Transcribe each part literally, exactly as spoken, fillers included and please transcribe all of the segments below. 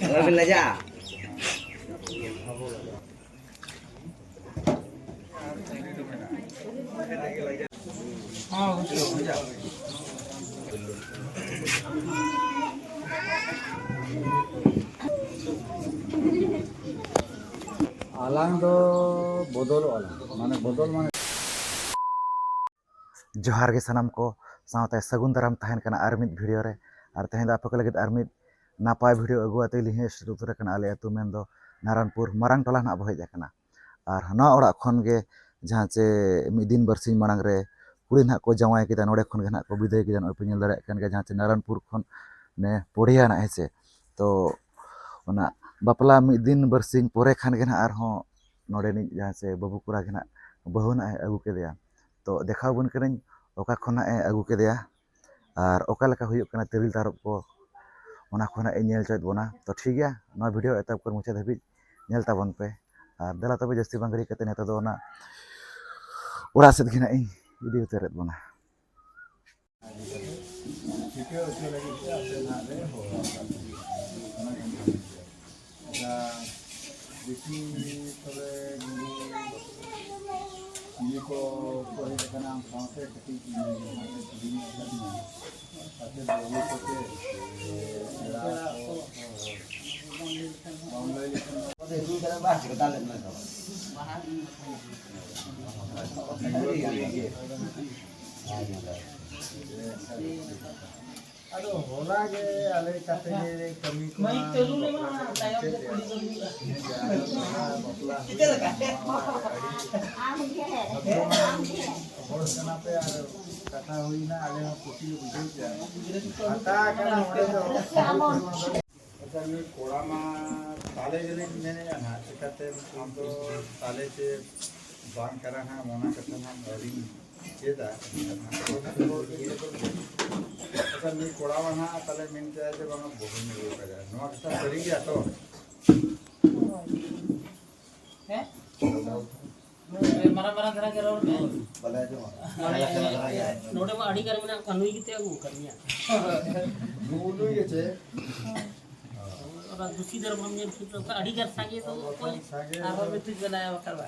ᱟᱞᱚᱵᱤᱱ ᱞᱟᱡᱟᱜᱼᱟ᱾ ᱟᱞᱟᱝ ᱫᱚ ᱵᱚᱫᱚᱞᱚᱜᱼᱟ ᱞᱟᱝ, ᱢᱟᱱᱮ ᱵᱚᱫᱚᱞ ᱢᱟᱱᱮ᱾ ᱡᱚᱦᱟᱨ ᱜᱮ ᱥᱟᱱᱟᱢ ᱠᱚ, ᱥᱟᱶᱛᱮ ᱥᱟᱹᱜᱩᱱ ᱫᱟᱨᱟᱢ ᱛᱟᱦᱮᱱ ᱠᱟᱱᱟ ᱟᱨ ᱢᱤᱫ ᱵᱷᱤᱰᱤᱭᱳ ᱨᱮ᱾ ᱟᱨ ᱛᱮᱦᱮᱧ ᱫᱚ ᱟᱯᱮ ᱠᱚ ᱞᱟᱹᱜᱤᱫ ᱟᱨ ᱢᱤᱫ ᱱᱟᱯᱟᱭ ᱵᱷᱤᱰᱤᱭᱳ ᱟᱹᱜᱩ ᱟᱛᱮ ᱞᱤᱧ ᱦᱮᱡ ᱥᱮᱴᱮᱨ ᱩᱛᱟᱹᱨ ᱟᱠᱟᱱᱟ ᱟᱞᱮ ᱟᱹᱛᱩ, ᱢᱮᱱᱫᱚ ᱱᱟᱨᱟᱱᱯᱩᱨ ᱢᱟᱨᱟᱝ ᱴᱚᱞᱟ ᱱᱟᱦᱟᱜ ᱵᱚ ᱦᱮᱡ ᱟᱠᱟᱱᱟ᱾ ᱟᱨ ᱱᱚᱣᱟ ᱚᱲᱟᱜ ᱠᱷᱚᱱ ᱜᱮ ᱡᱟᱦᱟᱸ ᱪᱮ ᱢᱤᱫ ᱫᱤᱱ ᱵᱟᱨᱥᱤᱧ ᱢᱟᱲᱟᱝ ᱨᱮ ᱠᱩᱲᱤ ᱱᱟᱦᱟᱜ ᱠᱚ ᱡᱟᱶᱟᱭ ᱠᱮᱫᱟ, ᱱᱚᱰᱮ ᱠᱷᱚᱱ ᱜᱮ ᱱᱟᱦᱟᱜ ᱠᱚ ᱵᱤᱫᱟᱹᱭ ᱠᱮᱫᱟ᱾ ᱱᱚᱜᱼᱚᱭ ᱯᱮ ᱧᱮᱞ ᱫᱟᱲᱮᱭᱟᱜ ᱠᱟᱱ ᱜᱮᱭᱟ, ᱡᱟᱦᱟᱸ ᱪᱮ ᱱᱟᱨᱟᱱᱯᱩᱨ ᱠᱷᱚᱱ ᱱᱮ ᱯᱚᱲᱤᱭᱟ ᱱᱟᱦᱟᱜ, ᱦᱮᱸ ᱥᱮ᱾ ᱛᱚ ᱚᱱᱟ ᱵᱟᱯᱞᱟ ᱢᱤᱫ ᱫᱤᱱ ᱵᱟᱨᱥᱤᱧ ᱯᱚᱨᱮ ᱠᱷᱟᱱ ᱜᱮ ᱱᱟᱦᱟᱜ ᱟᱨᱦᱚᱸ ᱱᱚᱰᱮᱱᱤᱡ ᱡᱟᱦᱟᱸ ᱪᱮ ᱵᱟᱹᱵᱩ ᱠᱚᱲᱟ ᱜᱮ ᱱᱟᱦᱟᱜ ᱵᱟᱹᱦᱩ ᱱᱟᱦᱟᱜ ᱮ ᱟᱹᱜᱩ ᱠᱮᱫᱮᱭᱟ᱾ ᱛᱚ ᱫᱮᱠᱷᱟᱣ ᱵᱚᱱ ᱠᱟᱹᱱᱟᱹᱧ ᱚᱠᱟ ᱠᱷᱚᱱ ᱱᱟᱦᱟᱜ ᱮ ᱟᱹᱜᱩ ᱠᱮᱫᱮᱭᱟ ᱟᱨ ᱚᱠᱟ ᱞᱮᱠᱟ ᱦᱩᱭᱩᱜ ᱠᱟᱱᱟ ᱛᱤᱨᱤᱞ ᱛᱟᱨᱚᱵ ᱠᱚ, ᱚᱱᱟ ᱠᱚ ᱱᱟᱦᱟᱜ ᱤᱧ ᱧᱮᱞ ᱦᱚᱪᱚᱭᱮᱫ ᱵᱚᱱᱟ᱾ ᱛᱚ ᱴᱷᱤᱠ ᱜᱮᱭᱟ, ᱱᱚᱣᱟ ᱵᱷᱤᱰᱤᱭᱳ ᱮᱛᱚᱦᱚᱵ ᱠᱷᱚᱱ ᱢᱩᱪᱟᱹᱫ ᱫᱷᱟᱹᱵᱤᱡ ᱧᱮᱞ ᱛᱟᱵᱚᱱ ᱯᱮ᱾ ᱟᱨ ᱫᱮᱞᱟ ᱛᱚᱵᱮ ᱡᱟᱹᱥᱛᱤ ᱵᱟᱝ ᱜᱷᱟᱹᱲᱤ ᱠᱟᱛᱮ ᱱᱤᱛᱚᱜ ᱫᱚ ᱚᱱᱟ ᱚᱲᱟᱜ ᱥᱮᱫ ᱜᱮ ᱱᱟᱦᱟᱜ ᱤᱧ ᱤᱫᱤ ᱩᱛᱟᱹᱨᱮᱫ ᱵᱚᱱᱟ᱾ ᱴᱷᱤᱠᱟᱹ ᱦᱚᱪᱚ ᱞᱟᱹᱜᱤᱫ ᱛᱮ ᱟᱯᱮ ᱱᱟᱦᱟᱜ ᱞᱮ ᱦᱚᱦᱚ ᱟᱠᱟᱫ ᱯᱮᱭᱟ᱾ ᱚᱱᱟ ᱠᱟᱱ ᱜᱮᱭᱟ᱾ ᱟᱪᱪᱷᱟ, ᱵᱮᱥᱤ ᱛᱚᱵᱮ ᱱᱩᱠᱩ ᱤᱭᱟᱹ ᱠᱚ ᱠᱚ ᱦᱮᱡ ᱟᱠᱟᱱᱟ ᱟᱢ ᱥᱟᱶᱛᱮ, ᱠᱟᱹᱴᱤᱡ ᱤᱧ ᱠᱩᱞᱤ ᱧᱚᱜ ᱟᱠᱟᱫ ᱢᱮᱭᱟ᱾ ᱟᱯᱮ ᱵᱟᱹᱦᱩ ᱠᱚᱯᱮ ᱯᱮᱲᱟ ᱠᱚ ᱵᱟᱢ ᱞᱟᱹᱭ ᱞᱮᱠᱷᱟᱱ ᱫᱚ᱾ ᱟᱫᱚ ᱦᱚᱞᱟ ᱜᱮ ᱟᱞᱮ ᱠᱟᱛᱮ ᱜᱮ ᱠᱟᱹᱢᱤ ᱠᱚ ᱢᱟᱹᱭᱤᱠ ᱪᱟᱹᱞᱩ ᱢᱮ, ᱢᱟ, ᱛᱟᱭᱚᱢ ᱛᱮ ᱠᱩᱞᱤ ᱠᱚ ᱦᱩᱭᱩᱜᱼᱟ᱾ ᱵᱟᱯᱞᱟ ᱪᱤᱠᱟᱹ ᱞᱮᱠᱟ? ᱟᱢ ᱜᱮ, ᱟᱢ ᱜᱮ᱾ ᱦᱚᱲ ᱠᱟᱱᱟ ᱯᱮ ᱟᱨ ᱠᱟᱛᱷᱟ ᱦᱩᱭᱱᱟ, ᱟᱞᱮ ᱦᱚᱸ ᱠᱩᱥᱤ ᱞᱮ ᱵᱩᱡᱷᱟᱹᱣ ᱠᱮᱫᱟ᱾ ᱦᱟᱛᱟ ᱟᱠᱟᱱᱟ ᱚᱸᱰᱮ ᱫᱚ᱾ ᱟᱪᱪᱷᱟ, ᱱᱩᱭ ᱠᱚᱲᱟ ᱢᱟ ᱛᱟᱞᱮ ᱡᱟᱹᱱᱤᱡ ᱢᱮᱱᱮᱫᱼᱟ ᱱᱟᱦᱟᱜ, ᱪᱤᱠᱟᱹᱛᱮ ᱱᱩᱠᱩ ᱫᱚ ᱛᱟᱞᱮ ᱪᱮ ᱵᱟᱝ ᱠᱟᱱᱟ ᱱᱟᱦᱟᱜ, ᱚᱱᱟ ᱠᱟᱛᱷᱟ ᱱᱟᱦᱟᱜ ᱵᱟᱹᱞᱤᱧ ᱪᱮᱫᱟ᱾ ᱟᱪᱪᱷᱟ, ᱱᱩᱭ ᱠᱚᱲᱟ ᱢᱟ ᱱᱟᱦᱟᱜ ᱛᱟᱞᱮ ᱢᱮᱱ ᱠᱮᱫᱟ ᱡᱮ ᱵᱟᱝᱟ ᱵᱟᱹᱦᱩᱧ ᱟᱹᱜᱩ ᱟᱠᱟᱫᱟ, ᱱᱚᱣᱟ ᱠᱟᱛᱷᱟ ᱥᱟᱹᱨᱤ ᱜᱮᱭᱟ ᱛᱚ? ᱦᱮᱸ? ᱢᱟᱨᱟᱝ ᱢᱟᱨᱟᱝ ᱫᱷᱟᱨᱟ ᱜᱮ ᱨᱚᱲ ᱢᱮ᱾ ᱵᱟᱞᱮ ᱟᱸᱡᱚᱢᱟ᱾ ᱱᱚᱰᱮ ᱢᱟ ᱟᱹᱰᱤ ᱜᱟᱱ ᱢᱮᱱᱟᱜ ᱠᱚᱣᱟ, ᱱᱩᱭ ᱜᱮᱛᱮ ᱟᱹᱜᱩ ᱟᱠᱟᱫ ᱢᱮᱭᱟ᱾ ᱱᱩᱭ ᱜᱮ ᱪᱮ? ᱚᱱᱟ ᱫᱩᱥᱤ ᱫᱟᱨ ᱵᱟᱢ ᱧᱮᱞ ᱴᱷᱤᱠ ᱞᱮᱠᱷᱟᱱ ᱟᱹᱰᱤ ᱜᱟᱱ ᱥᱟᱸᱜᱮ ᱫᱚ ᱚᱠᱚᱭ ᱥᱟᱸᱜᱮ ᱟᱨᱦᱚᱸ ᱫᱚ ᱢᱤᱫᱴᱤᱡ ᱵᱮᱱᱟᱣ ᱟᱠᱟᱫᱟ᱾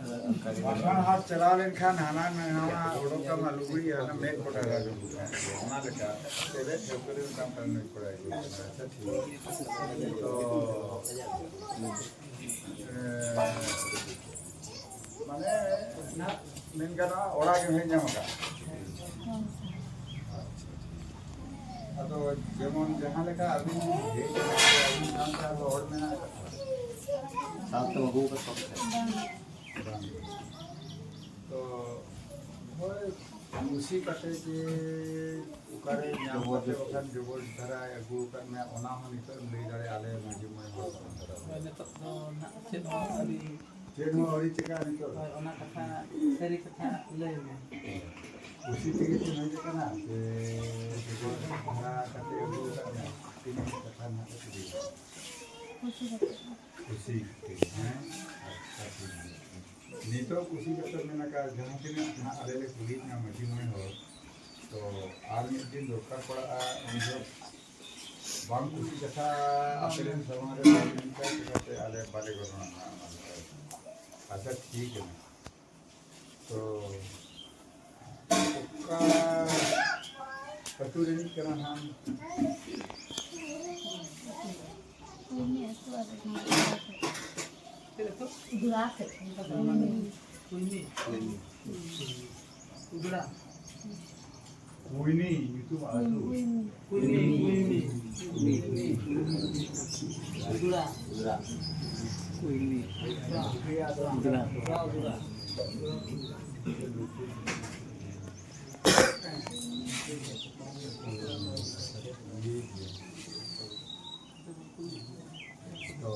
ᱵᱟᱠᱷᱟᱱ ᱦᱟᱴ ᱪᱟᱞᱟᱣ ᱞᱮᱱᱠᱷᱟᱱ ᱦᱟᱱᱟ ᱱᱟᱣᱟ ᱚᱰᱚᱠ ᱟᱢᱟ ᱞᱩᱜᱽᱲᱤ, ᱚᱱᱟ ᱢᱮᱫ ᱠᱚᱴᱟ ᱨᱮ ᱟᱹᱜᱩ ᱠᱟᱜᱼᱟ᱾ ᱚᱱᱟ ᱞᱮᱠᱟ ᱛᱮᱨᱮ ᱴᱷᱟᱹᱣᱠᱟᱹ ᱞᱮᱱ ᱛᱟᱢ ᱠᱷᱟᱱ ᱢᱮᱫ ᱠᱚᱴᱟ ᱟᱹᱜᱩ ᱠᱟᱜᱼᱟ᱾ ᱟᱪᱪᱷᱟ, ᱴᱷᱤᱠ ᱜᱮᱭᱟ᱾ ᱛᱚ, ᱮ, ᱢᱟᱱᱮ ᱢᱮᱱ ᱜᱟᱱᱚᱜᱼᱟ, ᱚᱲᱟᱜ ᱜᱮᱢ ᱦᱮᱡ ᱧᱟᱢ ᱟᱠᱟᱫ᱾ ᱟᱪᱪᱷᱟ, ᱴᱷᱤᱠ᱾ ᱟᱫᱚ ᱡᱮᱢᱚᱱ ᱡᱟᱦᱟᱸ ᱞᱮᱠᱟ ᱟᱹᱵᱤᱱ ᱵᱤᱱ ᱦᱮᱡ ᱮᱱᱟ, ᱟᱹᱵᱤᱱ ᱥᱟᱶᱛᱮ ᱟᱨᱦᱚᱸ ᱦᱚᱲ ᱢᱮᱱᱟᱜ ᱟᱠᱟᱫ ᱠᱚᱣᱟ? ᱥᱟᱶᱛᱮ ᱟᱹᱜᱩ ᱟᱠᱟᱫ ᱠᱚᱣᱟ? ᱵᱟᱝ᱾ ᱛᱚ, ᱦᱳᱭ, ᱠᱩᱥᱤ ᱠᱟᱛᱮ ᱡᱮ ᱚᱠᱟᱨᱮ ᱧᱟᱢ ᱠᱟᱛᱮ ᱵᱟᱠᱷᱟᱱ ᱡᱚᱵᱚᱨ ᱫᱷᱟᱨᱟᱭ ᱟᱹᱜᱩ ᱟᱠᱟᱫ ᱢᱮᱭᱟ, ᱚᱱᱟ ᱦᱚᱸ ᱱᱤᱛᱚᱜ ᱮᱢ ᱞᱟᱹᱭ ᱫᱟᱲᱮᱭᱟᱜᱼᱟ, ᱟᱞᱮ ᱢᱟᱹᱡᱷᱤ ᱢᱚᱬᱮ ᱦᱚᱲ ᱠᱚ ᱫᱷᱟᱨᱟ᱾ ᱦᱳᱭ, ᱱᱤᱛᱚᱜ ᱫᱚ ᱱᱟᱦᱟᱜ ᱪᱮᱫ ᱦᱚᱸ ᱟᱹᱣᱨᱤ ᱪᱮᱫ ᱦᱚᱸ ᱟᱹᱣᱨᱤ ᱪᱮᱠᱟᱜᱼᱟ ᱱᱤᱛᱚᱜ ᱫᱚ? ᱦᱳᱭ, ᱚᱱᱟ ᱠᱟᱛᱷᱟ, ᱥᱟᱹᱨᱤ ᱠᱟᱛᱷᱟ ᱞᱟᱹᱭ ᱢᱮ᱾ ᱠᱩᱥᱤ ᱛᱮᱜᱮ ᱯᱮ ᱦᱮᱡ ᱟᱠᱟᱱᱟ ᱥᱮ ᱡᱚᱵᱚᱨ ᱫᱷᱟᱨᱟ ᱠᱟᱛᱮ ᱟᱹᱜᱩ ᱟᱠᱟᱫ ᱢᱮᱭᱟ? ᱛᱤᱱᱟᱹᱜ ᱠᱟᱛᱷᱟ ᱱᱟᱦᱟᱜ ᱠᱚ ᱠᱩᱞᱤᱭᱟ᱾ ᱠᱩᱥᱤ ᱠᱟᱛᱮ᱾ ᱠᱩᱥᱤ ᱛᱮᱜᱮ, ᱦᱮᱸ? ᱟᱪᱪᱷᱟ, ᱴᱷᱤᱠ ᱜᱮᱭᱟ᱾ ᱱᱤᱛᱚᱜ ᱠᱩᱥᱤ ᱠᱟᱛᱮ ᱢᱮᱱ ᱟᱠᱟᱫ, ᱡᱟᱦᱟᱸ ᱛᱤᱱᱟᱹᱜ ᱱᱟᱦᱟᱜ ᱟᱞᱮ ᱞᱮ ᱠᱩᱞᱤᱭᱮᱫ ᱢᱮᱭᱟ ᱢᱟᱹᱡᱷᱤ ᱢᱚᱬᱮ ᱦᱚᱲ, ᱛᱚ ᱟᱨ ᱢᱤᱫ ᱫᱤᱱ ᱫᱚᱨᱠᱟᱨ ᱯᱟᱲᱟᱜᱼᱟ, ᱩᱱ ᱡᱚᱦᱚᱜ ᱵᱟᱝ ᱠᱩᱥᱤ ᱠᱟᱛᱷᱟ ᱟᱯᱮ ᱨᱮᱱ ᱥᱟᱢᱟᱝ ᱨᱮ ᱵᱟᱝ ᱢᱮᱱ ᱠᱟᱛᱮ ᱪᱤᱠᱟᱹᱛᱮ ᱟᱞᱮ ᱵᱟᱞᱮ ᱜᱚᱱᱚᱱᱟ ᱱᱟᱦᱟᱜ ᱚᱱᱟ ᱞᱮᱠᱟ᱾ ᱟᱪᱪᱷᱟ, ᱴᱷᱤᱠ ᱜᱮᱭᱟ᱾ ᱛᱚ ᱚᱠᱟ ᱟᱹᱛᱩ ᱨᱤᱱᱤᱡ ᱠᱟᱱᱟ ᱱᱟᱦᱟᱜ? ᱠᱩᱭᱱᱤ ᱟᱹᱛᱩ ᱟᱨ ᱩᱫᱽᱲᱟ ᱥᱮᱫ᱾ ᱩᱫᱽᱲᱟ ᱥᱮᱫ᱾ ᱠᱩᱭᱱᱤ᱾ ᱩᱫᱽᱲᱟ᱾ ᱠᱩᱭᱱᱤ ᱧᱩᱛᱩᱢ ᱟᱹᱛᱩ᱾ ᱠᱩᱭᱱᱤ, ᱠᱩᱭᱱᱤ᱾ ᱩᱫᱽᱲᱟ᱾ ᱩᱫᱽᱲᱟ᱾ ᱠᱩᱭᱱᱤ᱾ ᱩᱫᱽᱲᱟ᱾ ᱩᱫᱽᱲᱟ᱾ ᱛᱚ,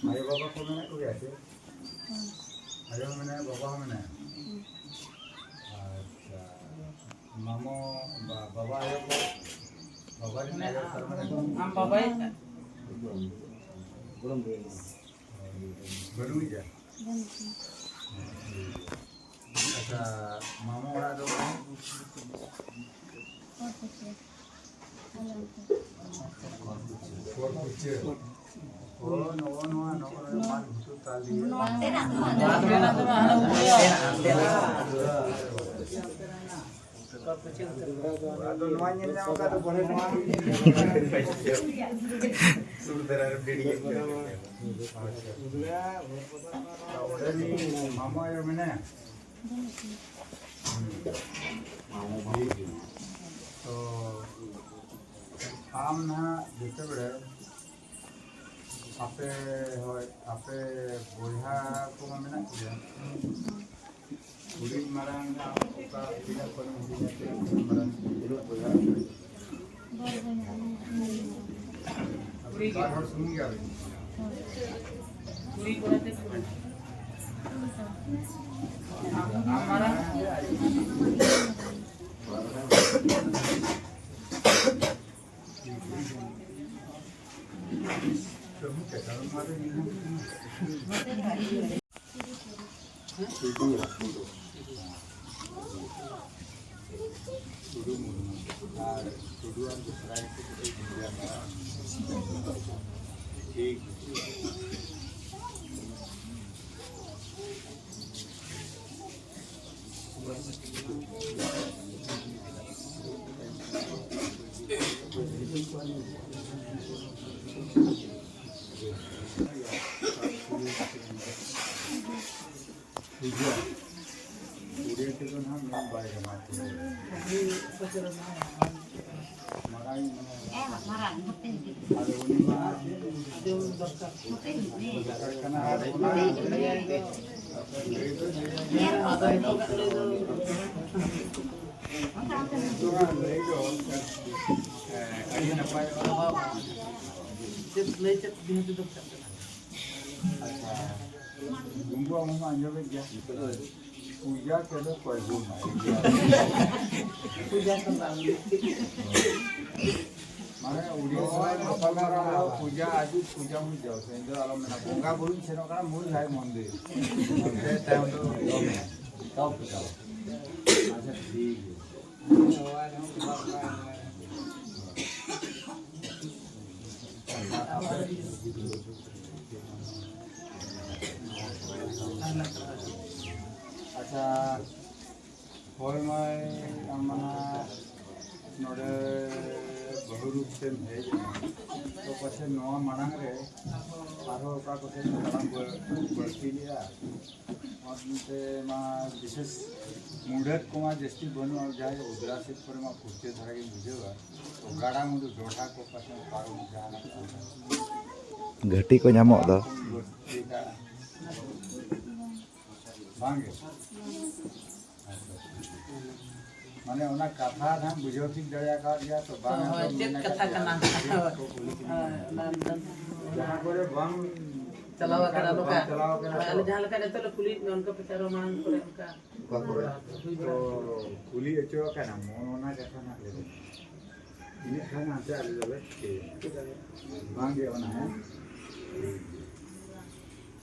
ᱟᱭᱳ ᱵᱟᱵᱟ ᱠᱚ ᱢᱮᱱᱟᱜ ᱠᱚᱜᱮᱭᱟ ᱥᱮ? ᱦᱩᱸ᱾ ᱟᱭᱳ ᱦᱚᱸ ᱢᱮᱱᱟᱭᱟ, ᱵᱟᱵᱟ ᱦᱚᱸ ᱢᱮᱱᱟᱭᱟ? ᱦᱩᱸ᱾ ᱟᱪᱪᱷᱟ᱾ ᱢᱟᱢᱚ, ᱵᱟ-, ᱵᱟᱵᱟ ᱟᱭᱳ ᱠᱚ? ᱵᱟᱵᱟ ᱨᱮᱱ ᱟᱭᱳ ᱛᱟᱨ ᱢᱟᱱᱮ ᱟᱢ ᱵᱟᱵᱟᱭ? ᱵᱟᱹᱱᱩᱜ ᱜᱮᱭᱟ? ᱵᱟᱹᱱᱩᱜ ᱜᱮᱭᱟ᱾ ᱢᱟᱢᱟ ᱚᱲᱟᱜ ᱫᱚ ᱠᱚᱨ ᱠᱩᱪᱟᱹ᱾ ᱚ, ᱱᱚᱜᱼᱚ ᱱᱚᱣᱟ, ᱱᱚᱜᱼᱚ ᱱᱚᱣᱟ ᱢᱟᱱ ᱜᱷᱩᱴᱩ ᱛᱟᱞᱤ᱾ ᱟᱫᱚ ᱱᱚᱣᱟ ᱧᱮᱞ ᱧᱟᱢ ᱠᱟᱛᱮ ᱵᱚᱞᱮ ᱱᱚᱣᱟ ᱥᱩᱨ ᱫᱷᱟᱨᱟ ᱨᱮ ᱵᱤᱲᱤ᱾ ᱟᱪᱪᱷᱟ᱾ ᱚᱸᱰᱮ ᱨᱤᱱᱤᱡ ᱢᱟᱢᱟ ᱟᱭᱳ ᱢᱮᱱᱟᱭᱟ? ᱛᱚ ᱟᱢ ᱱᱟᱦᱟᱜ ᱡᱮᱛᱮ ᱵᱮᱲᱮ ᱟᱯᱮ, ᱦᱳᱭ, ᱟᱯᱮ ᱵᱚᱭᱦᱟ ᱠᱚᱢᱟ ᱢᱮᱱᱟᱜ ᱠᱚᱜᱮᱭᱟ᱾ ᱦᱩᱰᱤᱧ ᱢᱟᱨᱟᱝ ᱟᱢ ᱚᱠᱟ ᱛᱤᱱᱟᱹᱜ ᱠᱷᱚᱱᱮᱢ ᱦᱩᱰᱤᱧᱟ, ᱛᱤᱱᱟᱹᱜ ᱠᱷᱚᱱᱮᱢ ᱢᱟᱨᱟᱝ, ᱛᱤᱱᱟᱹᱜ ᱵᱚᱭᱦᱟ ᱟᱯᱮ? ᱵᱟᱨ ᱦᱚᱲ ᱥᱩᱢᱩᱝ ᱜᱮᱭᱟ ᱵᱤᱱ? ᱴᱩᱰᱩ, ᱴᱩᱰᱩ᱾ ᱴᱩᱰᱩ ᱢᱩᱨᱢᱩ᱾ ᱟᱨ ᱴᱩᱰᱩ ᱟᱨ ᱵᱮᱥᱨᱟ ᱜᱮᱠᱚ ᱠᱟᱹᱴᱤᱡ ᱵᱷᱮᱜᱟᱨ ᱢᱮᱱᱟᱜᱼᱟ᱾ ᱴᱷᱤᱠ᱾ ᱯᱩᱡᱟ᱾ ᱯᱩᱡᱟ ᱛᱮᱫᱚ ᱱᱟᱦᱟᱜ ᱢᱮᱱ ᱵᱟᱭ ᱜᱟᱱᱚᱜᱼᱟ᱾ ᱢᱟᱨᱟᱝ ᱢᱟᱱᱮ ᱟᱫᱚ ᱩᱱᱤ ᱢᱟ ᱫᱚᱨᱠᱟᱨ ᱠᱟᱱᱟ, ᱟᱨ ᱚᱱᱟ ᱞᱟᱹᱭ ᱫᱚ, ᱦᱮᱸ, ᱟᱹᱰᱤ ᱱᱟᱯᱟᱭᱚᱜᱼᱟ᱾ ᱪᱮᱫ ᱞᱟᱹᱭ, ᱪᱮᱫ ᱵᱤᱱᱛᱤ ᱫᱚᱨᱠᱟᱨ ᱠᱟᱱᱟ? ᱟᱪᱪᱷᱟ, ᱜᱩᱝᱜᱩ ᱟᱢ ᱦᱚᱸᱢ ᱟᱸᱡᱚᱢᱮᱫ ᱜᱮᱭᱟ᱾ ᱯᱩᱡᱟ ᱠᱚᱫᱚ ᱠᱚᱭ ᱜᱩᱱᱟ᱾ ᱯᱩᱡᱟ ᱠᱚ ᱵᱟᱝ᱾ ᱢᱟᱱᱮ ᱩᱰᱤᱭᱟ ᱥᱚᱢᱟᱡᱽ ᱨᱮ ᱯᱩᱡᱟ ᱟᱡᱩ ᱯᱩᱡᱟ ᱢᱩᱡᱟᱹ᱾ ᱤᱧ ᱫᱚ ᱟᱞᱚᱢ ᱢᱮᱱᱟ, ᱵᱚᱸᱜᱟ ᱵᱩᱨᱩᱧ ᱥᱮᱱᱚᱜ ᱠᱟᱱᱟ, ᱢᱩᱞ ᱦᱟᱭ ᱢᱚᱱᱫᱤᱨ᱾ ᱚᱱᱛᱮ ᱛᱟᱭᱚᱢ ᱫᱚ ᱫᱚᱢᱮ᱾ ᱟᱪᱪᱷᱟ, ᱴᱷᱤᱠ ᱜᱮᱭᱟ᱾ ᱟᱪᱪᱷᱟ, ᱦᱳᱭ ᱢᱟᱹᱭ, ᱟᱢ ᱢᱟ ᱱᱚᱰᱮ ᱵᱟᱹᱦᱩ ᱨᱩᱯ ᱛᱮᱢ ᱦᱮᱡ ᱮᱱᱟ, ᱛᱚ ᱯᱟᱪᱷᱮ ᱱᱚᱣᱟ ᱢᱟᱲᱟᱝ ᱨᱮ ᱟᱨᱦᱚᱸ ᱚᱠᱟ ᱠᱚᱥᱮᱫ ᱛᱟᱲᱟᱢ ᱵᱟᱹ-, ᱵᱟᱹᱲᱛᱤ ᱞᱮᱜᱼᱟ? ᱚᱱᱛᱮ ᱢᱟ ᱵᱤᱥᱮᱥ ᱢᱩᱰᱷᱟᱹᱛ ᱠᱚᱢᱟ ᱡᱟᱹᱥᱛᱤ ᱵᱟᱹᱱᱩᱜᱼᱟ, ᱡᱟᱦᱟᱸᱭ ᱩᱫᱽᱨᱟ ᱥᱮᱫ ᱠᱚᱨᱮ ᱢᱟ ᱯᱷᱩᱨᱪᱟᱹ ᱫᱷᱟᱨᱟ ᱜᱤᱧ ᱵᱩᱡᱷᱟᱹᱣᱟ᱾ ᱛᱚ ᱜᱟᱰᱟᱼᱢᱩᱰᱩ ᱰᱚᱰᱷᱟ ᱠᱚ ᱯᱟᱥᱮ ᱯᱟᱨᱚᱢ ᱡᱟᱦᱟᱱᱟᱜ ᱠᱚ᱾ ᱜᱷᱟᱹᱴᱤ ᱠᱚ ᱧᱟᱢᱚᱜ ᱫᱚ᱾ ᱵᱟᱝ ᱜᱮ? ᱢᱟᱱᱮ ᱚᱱᱟ ᱠᱟᱛᱷᱟ ᱱᱟᱦᱟᱜ ᱵᱩᱡᱷᱟᱹᱣ ᱴᱷᱤᱠ ᱫᱟᱲᱮ ᱟᱠᱟᱫ ᱜᱮᱭᱟ ᱛᱚ? ᱵᱟᱝ ᱦᱳᱭ, ᱟᱸᱡᱚᱢ ᱪᱮᱫ ᱢᱮᱱ ᱠᱟᱛᱷᱟ ᱟᱠᱟᱫ ᱜᱮᱭᱟ᱾ ᱠᱟᱱᱟ? ᱪᱮᱫ ᱠᱚ ᱠᱩᱞᱤ ᱠᱮᱫᱤᱧᱟ? ᱦᱳᱭ, ᱚᱱᱟ ᱫᱚ ᱡᱟᱦᱟᱸ ᱠᱚᱨᱮ ᱵᱟᱝ ᱪᱟᱞᱟᱣ ᱟᱠᱟᱱᱟ ᱵᱟᱝ ᱱᱚᱝᱠᱟ᱾ ᱪᱟᱞᱟᱣ ᱟᱠᱟᱱᱟ ᱦᱳᱭ, ᱛᱚ᱾ ᱟᱞᱮ ᱡᱟᱦᱟᱸ ᱞᱮᱠᱟ ᱱᱤᱛᱚᱜ ᱞᱮ ᱠᱩᱞᱤᱭᱮᱫ ᱢᱮᱭᱟ, ᱚᱱᱠᱟ ᱯᱮ ᱪᱟᱞᱟᱣ ᱢᱟᱲᱟᱝ ᱠᱚᱨᱮ ᱚᱱᱠᱟ ᱚᱠᱟ ᱠᱚᱨᱮ? ᱦᱩᱭ ᱵᱟᱲᱟ ᱛᱚ ᱟᱠᱟᱱᱟ᱾ ᱠᱩᱞᱤ ᱦᱚᱪᱚ ᱟᱠᱟᱱᱟ, ᱢᱚᱱ ᱚᱱᱟ ᱠᱟᱛᱷᱟ ᱱᱟᱦᱟᱜ ᱞᱟᱹᱭ ᱢᱮ᱾ ᱤᱱᱟᱹᱜ ᱠᱷᱟᱱ ᱦᱟᱱᱛᱮ ᱟᱞᱮ ᱫᱚᱞᱮ ᱴᱷᱤᱠᱟᱹᱭᱟ᱾ ᱵᱟᱝ ᱜᱮ ᱚᱱᱟ ᱦᱚᱸ᱾ ᱴᱷᱤᱠ ᱜᱮᱭᱟ᱾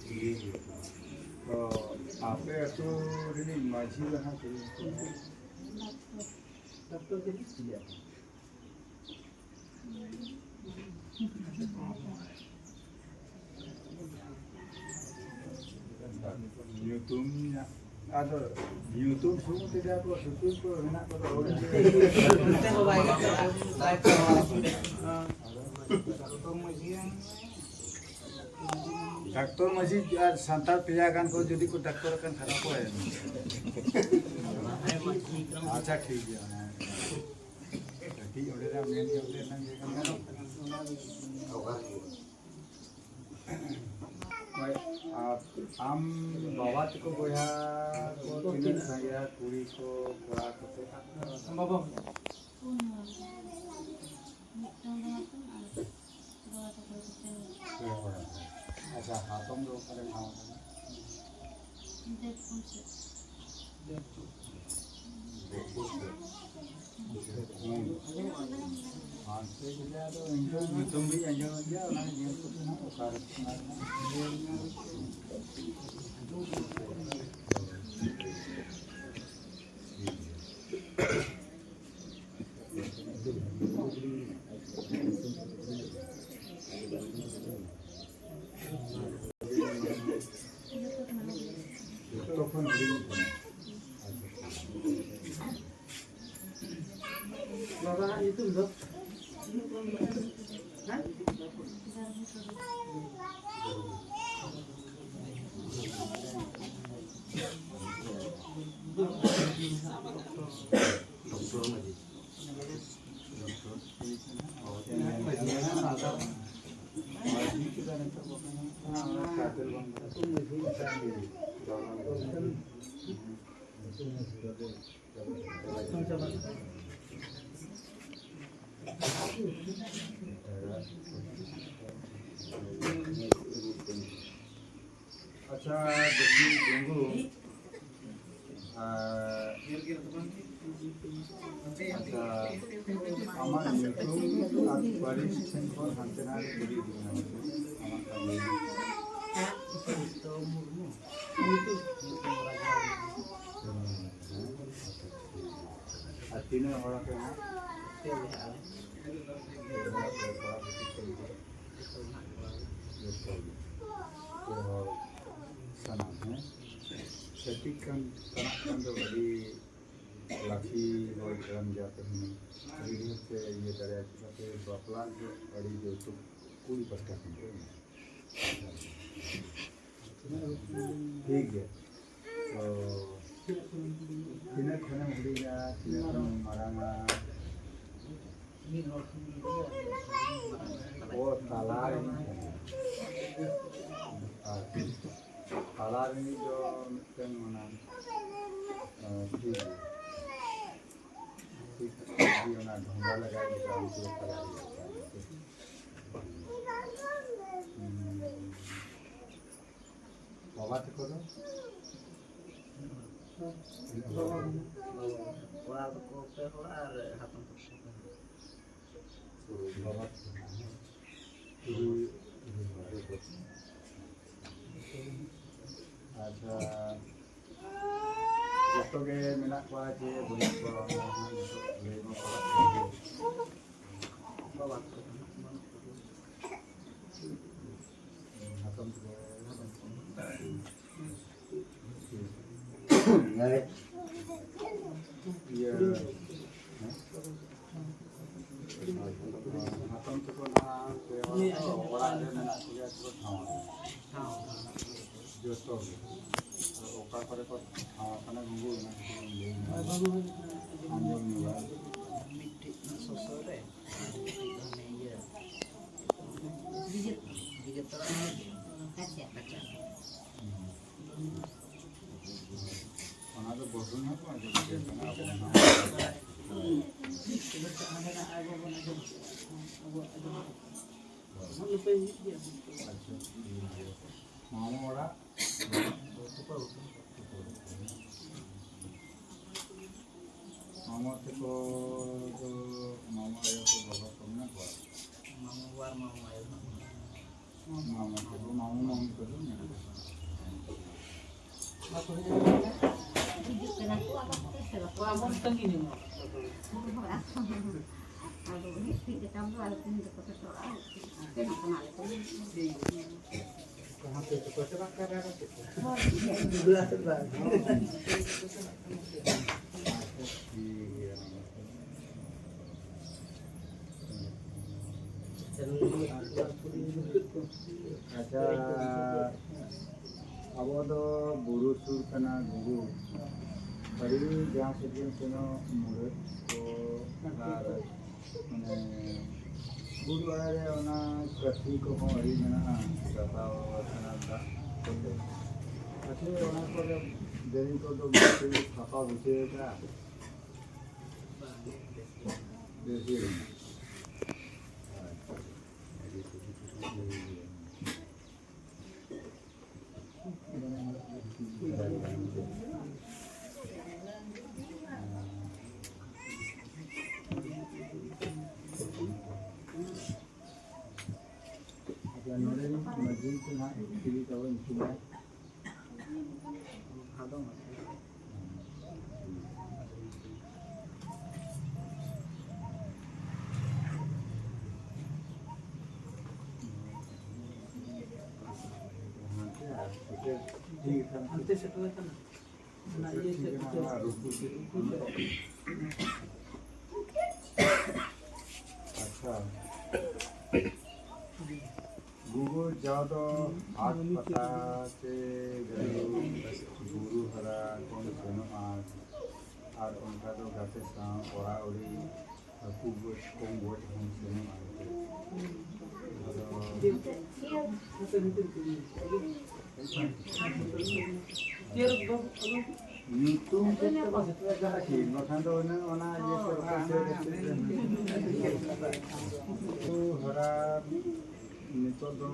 ᱴᱷᱤᱠ ᱜᱮᱭᱟ᱾ ᱛᱚ ᱟᱯᱮ ᱟᱹᱛᱩ ᱨᱤᱱᱤᱡ ᱢᱟᱹᱡᱷᱤ ᱫᱚ ᱦᱟᱸᱜ ᱪᱮᱫ ᱧᱩᱛᱩᱢ? ᱰᱟᱠᱛᱚᱨ ᱫᱤᱞᱤᱯ᱾ ᱧᱩᱛᱩᱢ ᱧᱟ-, ᱟᱫᱚ ᱧᱩᱛᱩᱢ ᱥᱩᱢᱩᱝ ᱛᱮᱜᱮ ᱟᱵᱚ ᱥᱩᱛᱩᱨ ᱠᱚ ᱢᱮᱱᱟᱜ ᱠᱚᱫᱚ ᱦᱚᱲ ᱜᱮ᱾ ᱱᱚᱛᱮ ᱦᱚᱸ ᱵᱟᱭ ᱜᱟᱱᱚᱜᱼᱟ, ᱵᱟᱭ ᱯᱟᱲᱦᱟᱣᱟ᱾ ᱟᱫᱚ ᱰᱟᱠᱛᱚᱨ ᱢᱟᱹᱡᱷᱤ ᱦᱟᱸᱜ ᱰᱟᱠᱛᱚᱨ ᱢᱟᱹᱡᱷᱤ ᱟᱨ ᱥᱟᱱᱛᱟᱲ ᱯᱮᱭᱟ ᱜᱟᱱ ᱠᱚ ᱡᱩᱫᱤ ᱠᱚ ᱰᱟᱠᱛᱚᱨ ᱟᱠᱟᱱ ᱠᱷᱟᱱ ᱚᱠᱚᱭ? ᱟᱪᱪᱷᱟ, ᱴᱷᱤᱠ ᱜᱮᱭᱟ, ᱚᱱᱟ ᱠᱟᱹᱴᱤᱡ ᱚᱸᱰᱮ ᱱᱟᱜ ᱢᱮᱱ ᱧᱚᱜ ᱞᱮᱱ ᱠᱷᱟᱱ ᱜᱮ ᱜᱟᱱᱚᱜᱼᱟ᱾ ᱦᱳᱭ, ᱟᱨ ᱟᱢ ᱵᱟᱵᱟ ᱛᱟᱠᱚ ᱵᱚᱭᱦᱟ ᱠᱚ ᱛᱤᱱᱟᱹᱜ ᱥᱟᱸᱜᱮᱭᱟ, ᱠᱩᱲᱤ ᱠᱚ, ᱠᱚᱲᱟ ᱠᱚ? ᱵᱟᱵᱟ᱾ ᱯᱩᱱ ᱦᱚᱲ᱾ ᱢᱤᱫᱴᱟᱝ ᱫᱚ ᱦᱚᱯᱚᱱ ᱟᱨ ᱵᱟᱵᱟ ᱛᱟᱠᱚ ᱠᱚᱛᱮ᱾ ᱯᱮ ᱦᱚᱲ᱾ ᱟᱪᱪᱷᱟ, ᱦᱟᱛᱚᱢ ᱫᱚ ᱚᱠᱟᱨᱮ ᱴᱷᱟᱶ ᱠᱟᱱᱟ? ᱫᱮᱵᱽᱯᱩᱨ ᱥᱮᱫ᱾ ᱫᱮᱵᱽᱯᱩᱨ ᱥᱮᱫ᱾ ᱦᱩᱸ᱾ ᱦᱟᱱᱛᱮ ᱜᱮ ᱟᱫᱚ ᱤᱧ ᱫᱚ ᱧᱩᱛᱩᱢ ᱜᱤᱧ ᱟᱸᱡᱚᱢ ᱜᱮᱭᱟ, ᱚᱱᱟ ᱧᱮᱞ ᱠᱟᱛᱮ ᱦᱟᱸᱜ ᱚᱠᱟᱨᱮ ᱠᱟᱱᱟ᱾ ᱦᱩᱸ᱾ ᱛᱚᱠᱷᱚᱱ ᱦᱩᱰᱤᱧ ᱠᱟᱱᱟ᱾ ᱵᱟᱵᱟᱣᱟᱜ ᱧᱩᱛᱩᱢ ᱫᱚ? ᱰᱚᱠᱴᱚᱨ ᱢᱟᱹᱡᱷᱤ᱾ ᱟᱪᱪᱷᱟ, ᱫᱮᱥᱤ ᱜᱩᱝᱜᱩ, ᱟᱨ, ᱟᱪᱪᱷᱟ, ᱟᱢᱟᱜ ᱧᱩᱛᱩᱢ ᱟᱨ ᱯᱟᱹᱨᱤᱥ ᱴᱷᱮᱱ ᱠᱷᱚᱱ ᱦᱟᱱᱛᱮ ᱱᱟᱛᱮ ᱠᱩᱞᱤ ᱤᱫᱤ ᱢᱮᱱᱟᱜᱼᱟ᱾ ᱟᱢᱟᱜ ᱯᱟᱹᱨᱤᱥ᱾ ᱟᱨ ᱛᱤᱱᱟᱹᱜ ᱦᱚᱲ ᱟᱯᱮ ᱦᱟᱸᱜ? ᱡᱚᱛᱚ ᱜᱮ᱾ ᱯᱮ ᱦᱚᱲ ᱥᱟᱱᱟᱢ, ᱦᱮᱸ? ᱪᱷᱟᱹᱛᱤᱠ ᱠᱟᱱ, ᱠᱟᱱᱟᱜ ᱠᱷᱟᱱ ᱫᱚ ᱟᱹᱰᱤ ᱞᱟᱹᱠᱛᱤ ᱦᱚᱲ ᱠᱟᱱ ᱜᱮᱭᱟ ᱯᱮ ᱦᱩᱱᱟᱹᱝ᱾ ᱟᱹᱰᱤ ᱰᱷᱮᱨ ᱯᱮ ᱤᱭᱟᱹ ᱫᱟᱲᱮᱭᱟᱜᱼᱟ, ᱪᱮᱫᱟᱜ ᱥᱮ ᱵᱟᱯᱞᱟ ᱨᱮᱫᱚ ᱟᱹᱰᱤ ᱡᱚᱛᱚ ᱠᱩᱲᱤ ᱯᱟᱥᱴᱟ ᱠᱷᱚᱱ ᱠᱚ ᱮᱢᱟ᱾ ᱴᱷᱤᱠ ᱜᱮᱭᱟ᱾ ᱛᱚ, ᱛᱤᱱᱟᱹᱜ ᱠᱷᱚᱱᱮᱢ ᱦᱩᱰᱤᱧᱟ, ᱛᱤᱱᱟᱹᱜ ᱠᱷᱚᱱᱮᱢ ᱢᱟᱨᱟᱝᱟ? ᱚ, ᱛᱟᱞᱟ ᱨᱤᱱᱤᱡ ᱠᱟᱱᱟᱭ᱾ ᱟᱨ ᱛᱟᱞᱟ ᱨᱤᱱᱤᱡ ᱫᱚ ᱢᱤᱫᱴᱟᱝ ᱚᱱᱟ, ᱮ, ᱴᱷᱤᱠ ᱜᱮᱭᱟ᱾ ᱴᱷᱤᱠ, ᱴᱷᱤᱠ ᱜᱮ, ᱚᱱᱟ ᱰᱷᱚᱸᱜᱟ ᱞᱟᱜᱟᱭ ᱞᱮᱠᱟ ᱩᱱᱠᱩ ᱫᱚ ᱛᱟᱞᱟ ᱨᱤᱱᱤᱡ ᱠᱟᱱᱟᱭ᱾ ᱦᱩᱸ᱾ ᱵᱟᱵᱟ ᱛᱟᱠᱚ ᱫᱚ? ᱵᱟᱵᱟ ᱢᱮᱱᱟᱭᱟ᱾ ᱠᱚᱲᱟ ᱫᱚᱠᱚ ᱯᱮ ᱦᱚᱲ ᱟᱨ ᱦᱟᱛᱚᱢ ᱛᱟᱠᱚ ᱯᱮ ᱦᱚᱲ᱾ ᱵᱟᱵᱟ ᱛᱟᱠᱚ ᱢᱮᱱᱟᱭᱟ᱾ ᱟᱪᱪᱷᱟ, ᱡᱚᱛᱚ ᱜᱮ ᱢᱮᱱᱟᱜ ᱠᱚᱣᱟ ᱡᱮ ᱵᱟᱹᱱᱩᱜ ᱠᱚᱣᱟ, ᱚᱱᱟ ᱦᱚᱸ ᱱᱤᱛᱚᱜ ᱞᱟᱹᱭ ᱢᱟ ᱯᱟᱲᱟᱜ ᱠᱟᱱ ᱜᱮ᱾ ᱵᱟᱵᱟ ᱛᱟᱠᱚ ᱫᱚ ᱱᱟᱜ ᱵᱟᱹᱱᱩᱜ ᱠᱚᱜᱮᱭᱟ᱾ ᱦᱟᱛᱚᱢ ᱛᱟᱠᱚ? ᱦᱟᱛᱚᱢ ᱛᱟᱠᱚ ᱢᱮᱱᱟᱜ ᱠᱚᱣᱟ᱾ ᱤᱭᱟᱹ, ᱦᱟᱛᱚᱢ ᱛᱟᱠᱚ ᱱᱟᱦᱟᱜ ᱯᱮ ᱦᱚᱲ ᱫᱚ ᱚᱲᱟᱜ ᱨᱮ ᱢᱮᱱᱟᱜ ᱠᱚᱜᱮᱭᱟ ᱥᱮ ᱠᱚ ᱴᱷᱟᱶ ᱟᱠᱟᱱᱟ? ᱡᱚᱛᱚ ᱜᱮ᱾ ᱟᱫᱚ ᱚᱠᱟ ᱠᱚᱨᱮ ᱠᱚ ᱴᱷᱟᱶ ᱟᱠᱟᱱᱟ ᱜᱚᱜᱚ, ᱚᱱᱟ ᱠᱟᱹᱴᱤᱡ ᱮᱢ ᱞᱟᱹᱭ ᱧᱚᱜᱟ᱾ ᱟᱸᱡᱚᱢ ᱧᱚᱜᱟ᱾ ᱢᱤᱫᱴᱤᱡ ᱥᱚᱥᱚ ᱨᱮ, ᱟᱨ ᱢᱤᱫᱴᱤᱡ ᱫᱚ ᱦᱟᱱᱮ ᱤᱭᱟᱹ, ᱵᱤᱡᱮ-, ᱵᱤᱡᱮᱛᱟᱲᱟ ᱨᱮ᱾ ᱟᱪᱪᱷᱟ᱾ ᱟᱪᱪᱷᱟ᱾ ᱚᱱᱟ ᱫᱚ ᱵᱚᱫᱚᱞ ᱦᱚᱸ ᱠᱚ ᱟᱸᱡᱚᱢ ᱜᱮᱭᱟ, ᱟᱵᱚ ᱚᱱᱟ᱾ ᱟᱪᱪᱷᱟ, ᱴᱷᱤᱠ ᱜᱮᱭᱟ᱾ ᱢᱟᱢᱚ ᱚᱲᱟᱜ? ᱢᱟᱢᱚ ᱛᱟᱠᱚ ᱫᱚ, ᱢᱟᱢᱚ ᱟᱭᱳ ᱠᱚ, ᱵᱟᱵᱟ ᱠᱚ ᱢᱮᱱᱟᱜ ᱠᱚᱣᱟ? ᱢᱟᱢᱚ ᱵᱟᱵᱟ ᱟᱨ ᱢᱟᱢᱚ ᱟᱭᱳ ᱫᱚ ᱢᱮᱱᱟᱜ ᱠᱚᱣᱟ᱾ ᱢᱟᱢᱚ ᱛᱟᱠᱚ, ᱢᱟᱢᱚ ᱢᱟᱢᱤ ᱠᱚᱫᱚ ᱢᱮᱱᱟᱜ ᱠᱚᱣᱟ᱾ ᱦᱤᱡᱩᱜ ᱠᱟᱱᱟ ᱠᱚ, ᱟᱵᱟᱨ ᱠᱚ ᱥᱮᱴᱮᱨᱚᱜ ᱠᱟᱱᱟ᱾ ᱟᱵᱚ ᱛᱟᱺᱜᱤ ᱧᱚᱜᱚᱜ ᱠᱟᱱᱟ᱾ ᱟᱫᱚ ᱩᱱᱤ ᱴᱷᱤᱠ ᱜᱮᱛᱟᱢ ᱫᱚ, ᱟᱫᱚ ᱛᱤᱦᱤᱧ ᱫᱚᱠᱚ ᱥᱮᱴᱮᱨᱚᱜᱼᱟ᱾ ᱥᱮᱱᱚᱜ ᱠᱟᱱᱟ ᱟᱞᱮ ᱠᱚ᱾ ᱴᱷᱤᱠ ᱜᱮᱭᱟ᱾ ᱠᱚᱦᱚᱸ ᱛᱚ ᱠᱚ ᱪᱟᱞᱟᱜ ᱠᱟᱱᱟ, ᱟᱨᱚ ᱪᱮᱫ ᱠᱚ? ᱦᱳᱭ᱾ ᱵᱩᱞᱟᱹᱣ ᱟᱥᱤᱨᱵᱟᱫᱽ᱾ ᱟᱪᱪᱷᱟ, ᱟᱵᱚ ᱫᱚ ᱵᱩᱨᱩ ᱥᱩᱨ ᱠᱟᱱᱟ ᱜᱩᱜᱩ᱾ ᱟᱹᱰᱤ ᱡᱟᱦᱟᱸ ᱥᱮᱫ ᱜᱮᱢ ᱥᱮᱱᱚᱜ, ᱢᱩᱰᱟᱹᱫ ᱠᱚ ᱟᱨ ᱢᱟᱱᱮ ᱵᱩᱨᱩ ᱟᱲᱮ ᱨᱮ ᱚᱱᱟ ᱠᱟᱹᱥᱤ ᱠᱚᱦᱚᱸ ᱟᱹᱰᱤ ᱢᱮᱱᱟᱜᱼᱟ, ᱪᱟᱥᱟᱣ ᱟᱠᱟᱱᱟ ᱫᱟᱜ ᱠᱚᱛᱮ᱾ ᱟᱪᱪᱷᱟ, ᱚᱱᱟ ᱠᱚᱨᱮ ᱫᱮᱨᱮᱧ ᱠᱚᱫᱚ ᱵᱟᱯᱮ ᱥᱟᱯᱷᱟ ᱜᱩᱪᱷᱟᱹᱣ ᱟᱠᱟᱫᱼᱟ? ᱵᱮᱥ ᱜᱮ᱾ ᱟᱪᱪᱷᱟ᱾ ᱟᱪᱪᱷᱟ, ᱱᱚᱰᱮᱱᱤᱡ ᱢᱟᱹᱡᱷᱤ ᱠᱚ ᱱᱟᱦᱟᱜ ᱪᱤᱞᱤ ᱛᱟᱵᱚ ᱧᱩᱛᱩᱢ ᱛᱟᱭ? ᱵᱷᱟᱫᱚ ᱢᱟᱹᱡᱷᱤ᱾ ᱦᱟᱱᱛᱮ ᱟᱨ ᱥᱮᱴᱮᱨ ᱴᱷᱤᱠ ᱜᱮ ᱛᱟᱦᱮᱱᱟ᱾ ᱦᱟᱱᱛᱮ ᱥᱮᱴᱮᱨ ᱟᱠᱟᱱᱟ᱾ ᱟᱪᱪᱷᱟ, ᱜᱩᱜᱩ ᱡᱟᱣ ᱫᱚ ᱦᱟᱴ ᱯᱟᱛᱟ ᱥᱮ ᱡᱟᱭᱦᱳᱠ ᱵᱩᱨᱩ ᱦᱟᱨᱟ ᱠᱚᱢ ᱥᱮᱱᱚᱜᱼᱟ, ᱟᱨ ᱚᱱᱠᱟ ᱫᱚ ᱜᱟᱛᱮ ᱥᱟᱶ ᱚᱲᱟᱜ ᱩᱨᱤ ᱦᱟᱹᱠᱩ ᱜᱚᱡ ᱠᱚᱢ ᱜᱚᱡ ᱦᱚᱸᱢ ᱥᱮᱱᱚᱜᱼᱟ ᱮᱱᱛᱮ᱾ ᱟᱫᱚ ᱧᱩᱛᱩᱢ ᱛᱮᱫ ᱛᱮ ᱵᱟᱝ ᱥᱮᱴᱮᱨ ᱟᱠᱟᱱᱟ ᱠᱤ? ᱵᱟᱠᱷᱟᱱ ᱫᱚ ᱚᱱᱮ ᱚᱱᱟ ᱤᱭᱟᱹ ᱠᱚ ᱨᱚᱠᱚᱢ ᱛᱮ ᱦᱚᱨᱟ ᱱᱤᱛᱚᱜ ᱫᱚ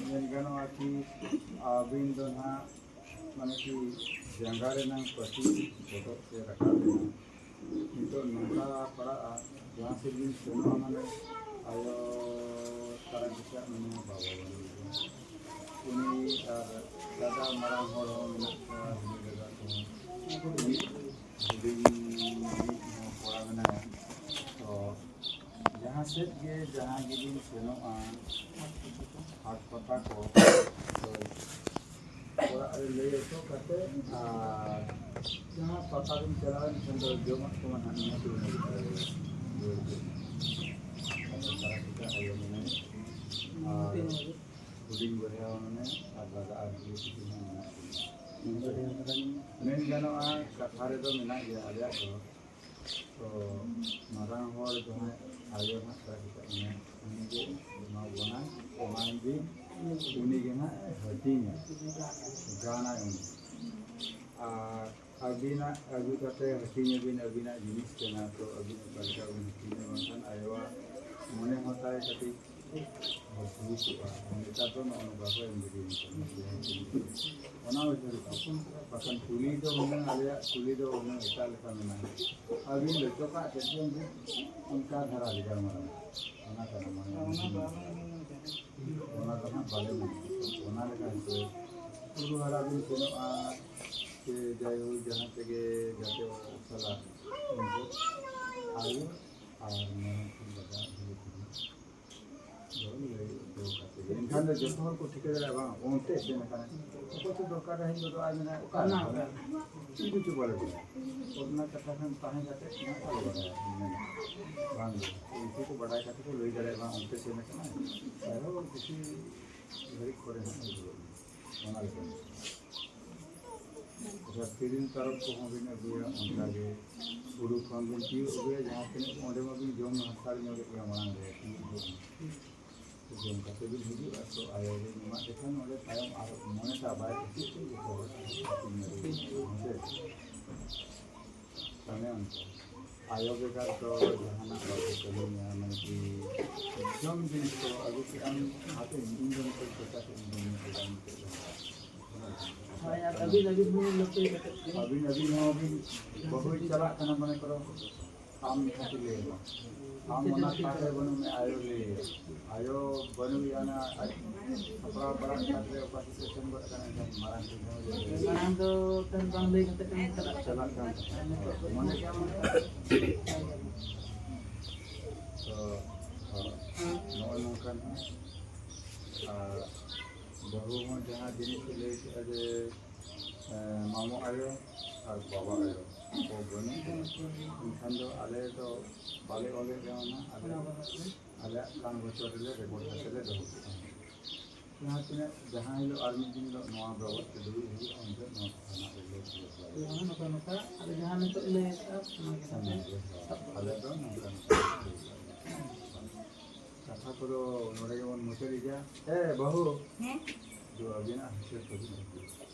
ᱢᱮᱱ ᱜᱟᱱᱚᱜᱼᱟ ᱠᱤ ᱟᱹᱵᱤᱱ ᱫᱚ ᱱᱟᱦᱟᱜ ᱢᱟᱱᱮ ᱠᱤ ᱡᱟᱸᱜᱟ ᱨᱮᱱᱟᱝ ᱯᱟᱹᱛᱤ ᱵᱚᱛᱚᱨ ᱛᱮ ᱨᱟᱠᱟᱵ ᱮᱱᱟ᱾ ᱱᱤᱛᱚᱜ ᱱᱚᱝᱠᱟ ᱯᱟᱲᱟᱜᱼᱟ, ᱡᱟᱦᱟᱸ ᱥᱮᱫ ᱵᱤᱱ ᱥᱮᱱᱚᱜᱼᱟ ᱢᱟᱱᱮ ᱟᱭᱳ ᱛᱟᱨᱟ ᱠᱮᱪᱟᱜ ᱢᱮᱱᱟᱭᱟ, ᱵᱟᱵᱟ ᱵᱟᱹᱱᱩᱭᱟ᱾ ᱩᱱᱤ ᱟᱨ ᱫᱟᱫᱟ ᱢᱟᱨᱟᱝ ᱦᱚᱲ ᱦᱚᱸ ᱢᱮᱱᱟᱜ ᱠᱚᱣᱟ, ᱦᱩᱰᱤᱧ ᱫᱟᱫᱟ ᱠᱚ, ᱩᱱᱤ ᱦᱩᱰᱤᱧ ᱦᱚᱸ ᱠᱚᱲᱟ ᱢᱮᱱᱟᱭᱟ᱾ ᱛᱚ ᱡᱟᱦᱟᱸ ᱥᱮᱫ ᱜᱮ ᱡᱟᱦᱟᱸ ᱜᱮᱵᱤᱱ ᱥᱮᱱᱚᱜᱼᱟ, ᱦᱟᱴ ᱯᱟᱛᱟ ᱠᱚ, ᱛᱚ ᱚᱲᱟᱜ ᱨᱮ ᱞᱟᱹᱭ ᱦᱚᱴᱚ ᱠᱟᱛᱮ, ᱟᱨ ᱡᱟᱦᱟᱸ ᱯᱟᱛᱟ ᱵᱤᱱ ᱪᱟᱞᱟᱣ ᱮᱱᱠᱷᱟᱱ ᱫᱚ ᱡᱚᱢᱟᱜ ᱠᱚᱢᱟ ᱱᱟᱦᱟᱜ ᱱᱤᱦᱟᱹᱛ ᱵᱤᱱ ᱟᱹᱜᱩ ᱛᱚᱨᱟᱭᱟ᱾ ᱟᱫᱚ ᱛᱟᱨᱟ ᱠᱮᱪᱟᱜ ᱟᱭᱳ ᱢᱮᱱᱟᱭᱟ, ᱟᱨ ᱦᱩᱰᱤᱧ ᱵᱚᱭᱦᱟ ᱦᱚᱸ ᱢᱮᱱᱟᱭᱟ, ᱟᱨ ᱫᱟᱫᱟ ᱟᱨ ᱵᱷᱟᱹᱭ ᱛᱟᱹᱠᱤᱱ ᱦᱚᱸ ᱢᱮᱱᱟᱜ ᱠᱤᱱᱟ᱾ ᱢᱮᱱ ᱜᱟᱱᱚᱜᱼᱟ, ᱠᱟᱛᱷᱟ ᱨᱮᱫᱚ ᱢᱮᱱᱟᱜ ᱜᱮᱭᱟ ᱟᱞᱮᱭᱟᱜ ᱫᱚ, ᱛᱚ ᱢᱟᱨᱟᱝ ᱦᱚᱲ ᱡᱟᱦᱟᱸᱭ ᱟᱭᱳ ᱦᱟᱸᱜ ᱛᱟᱭ ᱠᱟᱛᱮ ᱢᱮᱱᱟᱭᱟ, ᱩᱱᱤᱜᱮ ᱮᱢᱟ ᱵᱚᱱᱟᱭ, ᱮᱢᱟᱭ ᱵᱤᱱ, ᱩᱱᱤᱜᱮ ᱦᱟᱸᱜ ᱦᱟᱹᱴᱤᱧᱟ, ᱜᱟᱱᱟᱭ ᱩᱱᱤ᱾ ᱟᱨ ᱟᱹᱵᱤᱱᱟᱜ ᱟᱹᱜᱩ ᱠᱟᱛᱮ ᱦᱟᱹᱴᱤᱧ ᱟᱹᱵᱤᱱ, ᱟᱹᱵᱤᱱᱟᱜ ᱡᱤᱱᱤᱥ ᱠᱟᱱᱟ, ᱛᱚ ᱟᱹᱵᱤᱱ ᱚᱠᱟ ᱞᱮᱠᱟ ᱵᱤᱱ ᱦᱟᱹᱴᱤᱧᱟ, ᱵᱟᱝᱠᱷᱟᱱ ᱟᱭᱳᱣᱟᱜ ᱢᱚᱱᱮ ᱦᱚᱸ ᱛᱟᱭ ᱠᱟᱹᱴᱤᱡ ᱫᱩᱠᱩᱜᱼᱟ᱾ ᱱᱮᱛᱟᱨ ᱫᱚ ᱱᱚᱜᱼᱚ ᱱᱚᱝᱠᱟ ᱠᱚ ᱮᱢ ᱜᱤᱰᱤᱭᱟᱵᱚᱱ ᱠᱟᱱᱟ᱾ ᱚᱱᱟ ᱩᱭᱦᱟᱹᱨ ᱠᱟᱛᱮ, ᱵᱟᱠᱷᱟᱱ ᱠᱩᱞᱤ ᱫᱚ ᱦᱩᱱᱟᱹᱝ, ᱟᱞᱮᱭᱟᱜ ᱠᱩᱞᱤ ᱫᱚ ᱦᱩᱱᱟᱹᱝ ᱮᱴᱟᱜ ᱞᱮᱠᱟ ᱢᱮᱱᱟᱜᱼᱟ᱾ ᱟᱹᱵᱤᱱ ᱞᱟᱹᱴᱩ ᱠᱟᱜ ᱠᱮᱫ ᱵᱤᱱ ᱚᱱᱠᱟ ᱫᱷᱟᱨᱟ ᱜᱮ ᱜᱟᱞᱢᱟᱨᱟᱣ᱾ ᱚᱱᱟ ᱠᱟᱱᱟ ᱢᱟᱱᱮ᱾ ᱚᱱᱟ ᱫᱚ ᱦᱟᱸᱜ ᱵᱟᱞᱮ ᱢᱮᱱᱟ᱾ ᱚᱱᱟ ᱞᱮᱠᱟ ᱦᱤᱥᱟᱹᱵ ᱵᱩᱨᱩ ᱦᱟᱨᱟ ᱵᱤᱱ ᱥᱮᱱᱚᱜᱼᱟ, ᱥᱮ ᱡᱟᱭᱦᱳᱠ ᱡᱟᱦᱟᱸ ᱛᱮᱜᱮ ᱜᱟᱛᱮ ᱚᱲᱟᱜ ᱥᱟᱞᱟᱜ ᱩᱱᱠᱩ ᱟᱭᱳ ᱟᱨ ᱢᱟᱨᱟᱝ ᱠᱚ ᱵᱟᱡᱟᱣ ᱤᱫᱤᱭᱮ ᱠᱟᱱᱟ᱾ ᱫᱚ ᱞᱟᱹᱭ ᱦᱚᱴᱚ ᱠᱟᱛᱮ ᱜᱮ᱾ ᱮᱱᱠᱷᱟᱱ ᱫᱚ ᱡᱚᱛᱚ ᱦᱚᱲ ᱠᱚ ᱴᱷᱤᱠᱟᱹ ᱫᱟᱲᱮᱭᱟᱜᱼᱟ, ᱵᱟᱝ, ᱚᱱᱛᱮ ᱥᱮᱱ ᱟᱠᱟᱱᱟ᱾ ᱚᱠᱚᱭ ᱪᱚ ᱫᱚᱨᱠᱟᱨ ᱨᱮ ᱦᱮᱡ ᱜᱚᱫᱚᱜᱼᱟᱭ, ᱢᱮᱱᱟ, "ᱚᱠᱟ ᱨᱮ?" ᱚᱱᱟ ᱠᱟᱛᱷᱟ᱾ ᱚᱱᱟ ᱠᱟᱛᱷᱟ ᱠᱷᱟᱱ ᱛᱟᱦᱮᱸ ᱠᱟᱛᱮ ᱢᱟ ᱵᱟᱞᱮ ᱵᱟᱲᱟᱭᱟ, ᱢᱮᱱᱟ᱾ ᱵᱟᱝ ᱜᱮ, ᱩᱱᱠᱩ ᱠᱚ ᱵᱟᱰᱟᱭ ᱠᱟᱛᱮ ᱠᱚ ᱞᱟᱹᱭ ᱫᱟᱲᱮᱭᱟᱜᱼᱟ, ᱵᱟᱝ, ᱚᱱᱛᱮ ᱥᱮᱱ ᱟᱠᱟᱱᱟ᱾ ᱟᱨᱦᱚᱸ ᱠᱤᱪᱷᱩ ᱜᱷᱟᱹᱲᱤᱡ ᱯᱚᱨᱮ ᱦᱟᱸᱜ ᱦᱤᱡᱩᱜᱼᱟ᱾ ᱚᱱᱟ ᱞᱮᱠᱟ᱾ ᱟᱪᱪᱷᱟ, ᱛᱤᱨᱤᱞ ᱛᱟᱨᱚᱵ ᱠᱚᱦᱚᱸ ᱵᱤᱱ ᱟᱹᱜᱩᱭᱟ, ᱚᱱᱠᱟ ᱜᱮ ᱦᱩᱲᱩ ᱠᱷᱚᱱ ᱵᱤᱱ ᱛᱤᱭᱳᱜ ᱟᱹᱜᱩᱭᱟ, ᱡᱟᱦᱟᱸ ᱛᱤᱱᱟᱹᱜ ᱚᱸᱰᱮ ᱢᱟᱵᱤᱱ ᱡᱚᱢ ᱦᱟᱛᱟᱲ ᱧᱚᱜᱮᱫ ᱜᱮᱭᱟ ᱢᱟᱲᱟᱝ ᱨᱮ, ᱛᱤᱭᱳᱜ ᱫᱚ᱾ ᱡᱚᱢ ᱠᱟᱛᱮ ᱵᱤᱱ ᱦᱤᱡᱩᱜᱼᱟ, ᱛᱚ ᱟᱭᱳ ᱵᱤᱱ ᱮᱢᱟᱜ ᱞᱮᱠᱷᱟᱱ ᱚᱸᱰᱮ ᱛᱟᱭᱚᱢ ᱟᱨ ᱢᱚᱱᱮ ᱛᱟᱵᱟᱭ ᱠᱷᱟᱹᱛᱤᱨ ᱛᱮ ᱡᱚᱛᱚ ᱦᱚᱲ ᱦᱟᱹᱴᱤᱧ ᱧᱚᱜ ᱦᱮᱸ ᱥᱮ? ᱚᱱᱮ ᱚᱱᱠᱟ᱾ ᱟᱭᱳ ᱵᱮᱜᱟᱨ ᱫᱚ ᱡᱟᱦᱟᱱᱟᱜ ᱵᱟᱠᱚ ᱠᱟᱹᱢᱤᱭᱟ, ᱢᱟᱱᱮ ᱠᱤ ᱡᱚᱢ ᱡᱤᱱᱤᱥ ᱠᱚ ᱟᱹᱜᱩ ᱠᱮᱜᱼᱟᱢ, ᱦᱟᱯᱮ ᱤᱧ ᱫᱚ ᱱᱤᱛᱚᱜ ᱯᱚᱭᱥᱟ ᱠᱚ ᱤᱧ ᱫᱚ ᱱᱤᱛᱚᱜ ᱵᱟᱹᱧ ᱠᱟᱹᱢᱤᱭᱟ᱾ ᱦᱳᱭ, ᱟᱨ ᱟᱹᱵᱤᱱ, ᱟᱹᱵᱤᱱ ᱦᱚᱸ ᱱᱚᱛᱮ ᱠᱟᱹᱴᱤᱡ ᱟᱹᱵᱤᱱ, ᱟᱹᱵᱤᱱ ᱦᱚᱸ ᱵᱤᱱ ᱵᱟᱹᱦᱩᱭ ᱪᱟᱞᱟᱜ ᱠᱟᱱᱟ, ᱢᱚᱱᱮ ᱠᱚᱨᱚ, ᱟᱢ ᱡᱟᱦᱟᱸ ᱛᱤ ᱞᱟᱹᱭ ᱟᱢᱟ᱾ ᱟᱢ ᱚᱱᱟ ᱯᱟᱦᱴᱟ ᱨᱮ ᱵᱟᱹᱱᱩᱜ ᱢᱮ, ᱟᱭᱳ ᱞᱟᱹᱭ ᱟᱭᱟ᱾ ᱟᱭᱳ ᱵᱟᱹᱱᱩᱜ ᱮᱭᱟ, ᱚᱱᱟ ᱟᱡ ᱥᱟᱯᱲᱟᱣ ᱵᱟᱲᱟ ᱠᱟᱛᱮ ᱚᱠᱟ ᱥᱮᱫ ᱥᱮᱱ ᱜᱚᱫ ᱟᱠᱟᱱᱟ, ᱮᱱᱠᱷᱟᱱ ᱢᱟᱨᱟᱝ ᱠᱚ ᱡᱟᱦᱟᱸ ᱞᱟᱹᱭ ᱟᱭᱟ᱾ ᱢᱟᱲᱟᱝ ᱫᱚ ᱠᱷᱟᱱ ᱵᱟᱝ ᱞᱟᱹᱭ ᱠᱟᱛᱮ ᱠᱟᱹᱢᱤ ᱪᱟᱞᱟᱜ ᱠᱟᱱᱟ᱾ ᱪᱟᱞᱟᱜ ᱠᱟᱱ ᱛᱟᱦᱮᱸᱫ᱾ ᱢᱚᱱᱮ ᱠᱟᱜ ᱢᱮ᱾ ᱛᱚ, ᱦᱳᱭ᱾ ᱱᱚᱜᱼᱚᱭ ᱱᱚᱝᱠᱟᱱ ᱦᱚᱸ᱾ ᱟᱨ ᱵᱟᱹᱦᱩ ᱦᱚᱸ ᱡᱟᱦᱟᱸ ᱡᱤᱱᱤᱥ ᱮ ᱞᱟᱹᱭ ᱠᱮᱫᱼᱟ ᱡᱮ, ᱮᱸ, ᱢᱟᱢᱚ ᱟᱭᱳ ᱟᱨ ᱵᱟᱵᱟ ᱟᱭᱳ ᱠᱚ ᱵᱟᱹᱱᱩᱜ ᱠᱚᱣᱟ, ᱮᱱᱠᱷᱟᱱ ᱫᱚ ᱟᱞᱮ ᱫᱚ ᱵᱟᱞᱮ ᱚᱞᱮᱫ ᱨᱮᱦᱚᱸ ᱱᱟᱜ ᱟᱞᱮ, ᱟᱞᱮᱭᱟᱜ ᱠᱟᱱ ᱵᱚᱪᱷᱚᱨ ᱨᱮᱞᱮ ᱨᱮᱠᱚᱨᱰ ᱠᱟᱛᱮ ᱞᱮ ᱫᱚᱦᱚ ᱠᱟᱜᱼᱟ᱾ ᱡᱟᱦᱟᱸ ᱛᱤᱱᱟᱹᱜ, ᱡᱟᱦᱟᱸ ᱦᱤᱞᱳᱜ ᱟᱨ ᱢᱤᱫ ᱫᱤᱱ ᱦᱤᱞᱳᱜ ᱱᱚᱣᱟ ᱵᱟᱵᱚᱫ ᱛᱮ ᱫᱩᱲᱩᱵ ᱦᱩᱭᱩᱜᱼᱟ, ᱩᱱ ᱡᱚᱦᱚᱜ ᱱᱚᱣᱟ ᱠᱟᱛᱷᱟ ᱱᱟᱜ ᱞᱮ ᱞᱟᱹᱭ ᱥᱚᱫᱚᱨ ᱫᱟᱲᱮᱭᱟᱜᱼᱟ᱾ ᱱᱚᱣᱟ ᱱᱚᱝᱠᱟ ᱱᱚᱝᱠᱟ, ᱟᱞᱮ ᱡᱟᱦᱟᱸ ᱱᱤᱛᱚᱜ ᱞᱟᱹᱭ ᱟᱠᱟᱫᱼᱟ, ᱚᱱᱟ ᱜᱮ ᱱᱟᱜ ᱞᱮ ᱥᱟᱵ ᱫᱚᱦᱚᱭᱟ᱾ ᱟᱞᱮ ᱫᱚ ᱱᱚᱝᱠᱟ ᱱᱚᱝᱠᱟ ᱞᱮ ᱞᱟᱹᱭ ᱟᱠᱟᱫᱼᱟ᱾ ᱠᱟᱛᱷᱟ ᱠᱚᱫᱚ ᱱᱚᱰᱮ ᱜᱮᱵᱚᱱ ᱢᱩᱪᱟᱹᱫ ᱮᱫᱟ᱾ ᱮ ᱵᱟᱹᱦᱩ, ᱦᱮᱸ? ᱫᱩ ᱟᱹᱵᱤᱱᱟᱜ ᱦᱤᱥᱟᱹᱵ ᱛᱟᱹᱵᱤᱱ ᱟᱹᱜᱩᱭᱟ᱾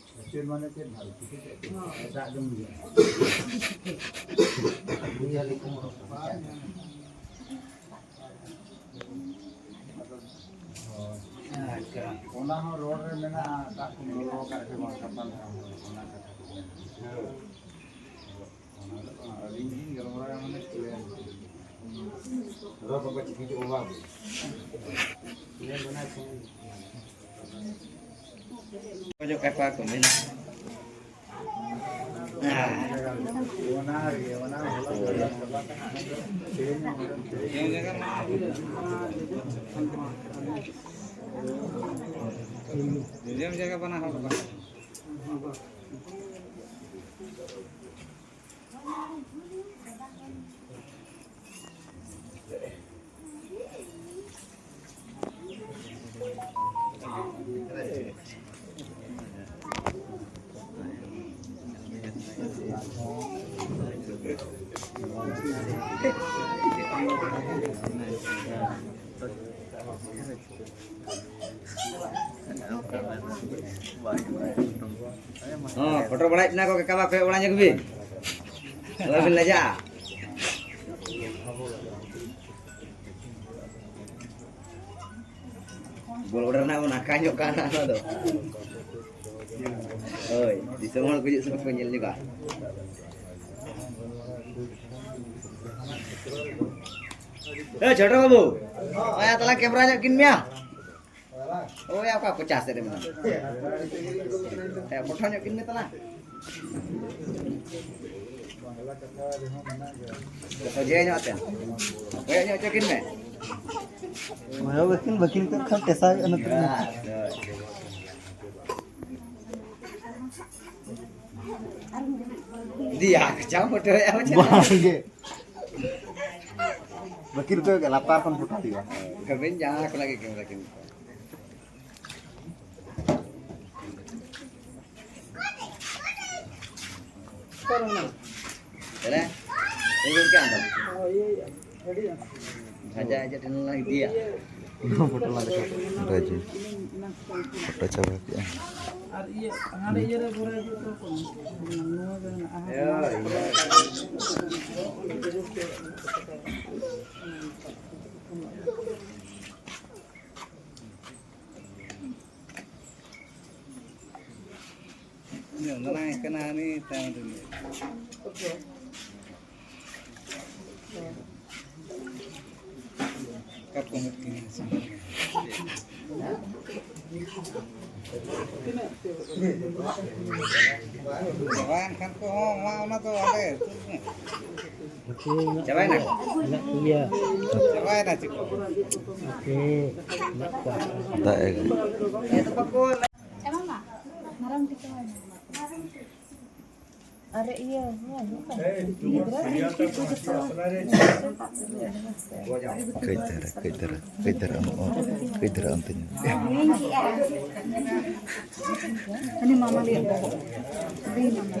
ᱦᱤᱥᱟᱹᱵ ᱢᱟᱱᱮ ᱪᱮᱫ ᱱᱟᱦᱟᱜ? ᱩᱛᱩ ᱠᱚ ᱪᱮᱫ ᱠᱚ? ᱦᱚᱸ᱾ ᱮᱴᱟᱜ ᱫᱚ ᱵᱩᱡᱷᱟᱹᱜᱼᱟ᱾ ᱵᱩᱡᱷᱟᱹᱣ ᱞᱮᱠᱷᱟᱱ ᱵᱟᱝ᱾ ᱟᱫᱚ, ᱦᱳᱭ᱾ ᱟᱪᱪᱷᱟ᱾ ᱚᱱᱟ ᱦᱚᱸ ᱨᱚᱲ ᱨᱮ ᱢᱮᱱᱟᱜᱼᱟ, ᱫᱟᱜ ᱠᱚ ᱞᱚᱞᱚ ᱟᱠᱟᱫ ᱥᱮ ᱵᱟᱝ, ᱥᱟᱯᱷᱟ ᱫᱷᱟᱨᱟ ᱦᱚᱸ, ᱚᱱᱟ ᱠᱟᱛᱷᱟ ᱠᱚ ᱢᱮᱱᱟᱜᱼᱟ᱾ ᱦᱮᱸ᱾ ᱚᱱᱟ ᱫᱚ ᱵᱟᱝ, ᱟᱹᱞᱤᱧ ᱞᱤᱧ ᱜᱟᱞᱢᱟᱨᱟᱣᱟ ᱢᱟᱱᱮ ᱪᱮᱫ? ᱨᱚᱲ ᱵᱟᱠᱚ ᱪᱤᱠᱤ ᱪᱚ ᱵᱟᱵᱟ᱾ ᱚᱡᱚᱜ ᱠᱟᱠᱚᱣᱟ ᱠᱚ ᱢᱮᱱᱟ᱾ ᱡᱚᱡᱚᱢ ᱡᱟᱭᱜᱟ ᱵᱟᱱᱟ ᱦᱚᱲ ᱵᱟᱝ᱾ ᱦᱚᱸ, ᱯᱷᱳᱴᱳ ᱵᱟᱲᱟᱭᱮᱫ ᱵᱮᱱᱟ ᱠᱚ, ᱠᱟᱠᱟ ᱵᱟ, ᱠᱚᱭᱚᱜ ᱵᱟᱲᱟ ᱧᱚᱜ ᱵᱤᱱ᱾ ᱟᱞᱚ ᱵᱤᱱ ᱞᱟᱡᱟᱜᱼᱟ᱾ ᱵᱚᱞ ᱜᱚᱰᱟ ᱨᱮᱱᱟᱜ ᱵᱚᱱ ᱟᱸᱠᱟ ᱧᱚᱜ ᱠᱟᱜᱼᱟ ᱱᱟᱜ ᱱᱚᱣᱟ ᱫᱚ᱾ ᱦᱳᱭ, ᱫᱤᱥᱚᱢ ᱦᱚᱲ ᱠᱚ ᱦᱤᱡᱩᱜ ᱥᱚᱢᱚᱭ ᱠᱚ ᱧᱮᱞ ᱧᱚᱜᱟ᱾ ᱮ, ᱪᱷᱳᱴᱳ ᱵᱟᱹᱵᱩ, ᱚᱭᱟ ᱛᱟᱞᱟ ᱠᱮᱢᱨᱟ ᱧᱚᱜ ᱠᱤᱱ ᱢᱮᱭᱟ᱾ ᱳᱭ, ᱚᱠᱟ ᱠᱚᱪᱟ ᱥᱮᱫ ᱨᱮ ᱢᱮᱱᱟᱜᱼᱟ? ᱦᱮᱸ, ᱯᱚᱴᱷᱟ ᱧᱚᱜ ᱠᱤᱱ ᱢᱮ ᱛᱟᱞᱟᱝ᱾ ᱥᱚᱡᱷᱮ ᱧᱚᱜ ᱛᱮ᱾ ᱠᱚᱭᱚᱜ ᱧᱚᱜ ᱦᱚᱪᱚ ᱠᱤᱱ ᱢᱮ᱾ ᱦᱳᱭ, ᱵᱟᱹᱠᱤᱱ, ᱵᱟᱹᱠᱤᱱ ᱠᱚ ᱠᱷᱟᱱ ᱴᱮᱥᱟ ᱦᱩᱭᱩᱜᱼᱟ ᱱᱚᱛᱮ ᱨᱮ᱾ ᱵᱟᱥ, ᱦᱳᱭ᱾ ᱫᱤᱭᱟ, ᱠᱟᱪᱟ ᱯᱷᱳᱴᱳᱭᱟ, ᱵᱟᱝ ᱜᱮ᱾ ᱵᱟᱹᱠᱤᱱ ᱠᱚᱭᱚᱜ ᱜᱮ, ᱞᱟᱛᱟᱨ ᱠᱷᱚᱱ ᱯᱷᱳᱴᱳ ᱦᱩᱭᱩᱜᱼᱟ᱾ ᱟᱹᱵᱤᱱ ᱡᱟᱦᱟᱸ ᱠᱷᱚᱱᱟᱜ ᱜᱮ ᱠᱮᱢᱮᱨᱟ ᱠᱤᱱ᱾ ᱚᱠᱟᱨᱮ ᱢᱮᱱᱟᱢᱟ? ᱪᱟᱞᱮ? ᱤᱧ ᱜᱚᱢᱠᱮ ᱟᱢ ᱫᱚ? ᱚ, ᱤᱭᱟᱹ, ᱤᱭᱟᱹ, ᱜᱟᱹᱰᱤ ᱨᱮ᱾ ᱵᱷᱟᱡᱟ, ᱵᱷᱟᱡᱟ ᱴᱷᱮᱱ ᱞᱟᱝ ᱤᱫᱤᱭᱟ᱾ ᱯᱷᱳᱴᱳ ᱞᱟᱝ ᱫᱮᱠᱷᱟᱣ᱾ ᱨᱟᱡᱩ᱾ ᱯᱷᱳᱴᱳ ᱪᱟᱵᱟ ᱠᱮᱜᱼᱟ᱾ ᱟᱨ ᱤᱭᱟᱹ, ᱦᱟᱸᱰᱮ ᱤᱭᱟᱹ ᱨᱮ ᱵᱷᱚᱨᱟᱣ ᱦᱤᱡᱩᱜ ᱛᱚ ᱠᱚ᱾ ᱱᱚᱣᱟ ᱜᱮ ᱢᱮᱱᱟᱜᱼᱟ᱾ ᱦᱳᱭ᱾ ᱢᱟᱨᱟᱝ ᱠᱟᱱᱟ ᱦᱟᱹᱱᱤ ᱛᱟᱭᱚᱢ ᱨᱮ᱾ ᱠᱟᱴᱠᱚᱢ ᱦᱩᱭᱩᱜ ᱠᱟᱱᱟ᱾ ᱪᱟᱵᱟᱭᱮᱱ ᱠᱷᱟᱱ ᱠᱚ, ᱦᱚᱸ, ᱢᱟ ᱚᱱᱟ ᱫᱚ ᱦᱟᱸᱰᱮ ᱩᱛᱟᱹᱨ ᱢᱮ᱾ ᱪᱟᱵᱟᱭᱮᱱᱟ? ᱢᱮᱱᱟᱜ ᱠᱚᱜᱮᱭᱟ᱾ ᱪᱟᱵᱟᱭᱮᱱᱟ ᱪᱮᱫ ᱠᱚ? ᱦᱮᱸ, ᱢᱮᱱᱟᱜ ᱠᱚᱣᱟ᱾ ᱫᱟᱜ ᱮ ᱟᱨ ᱤᱭᱟᱹ, ᱦᱮᱸ, ᱜᱤᱫᱽᱨᱟᱹ ᱠᱟᱹᱡ ᱫᱷᱟᱨᱟ, ᱠᱟᱹᱡ ᱫᱷᱟᱨᱟ, ᱠᱟᱹᱡ ᱫᱷᱟᱨᱟ, ᱠᱟᱹᱡ ᱫᱷᱟᱨᱟ ᱚᱱᱛᱮ ᱧᱚᱜ᱾ ᱩᱱᱤ ᱢᱟᱢᱟ ᱞᱟᱹᱭ ᱟᱠᱚ᱾ ᱩᱱᱤ ᱢᱟᱢᱟ᱾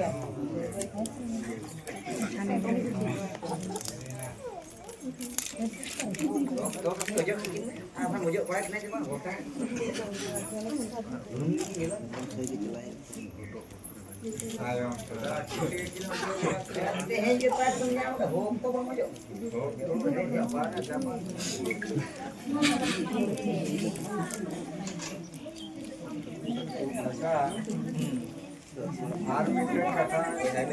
ᱟᱨ ᱢᱤᱫᱴᱮᱱ ᱠᱟᱛᱷᱟ,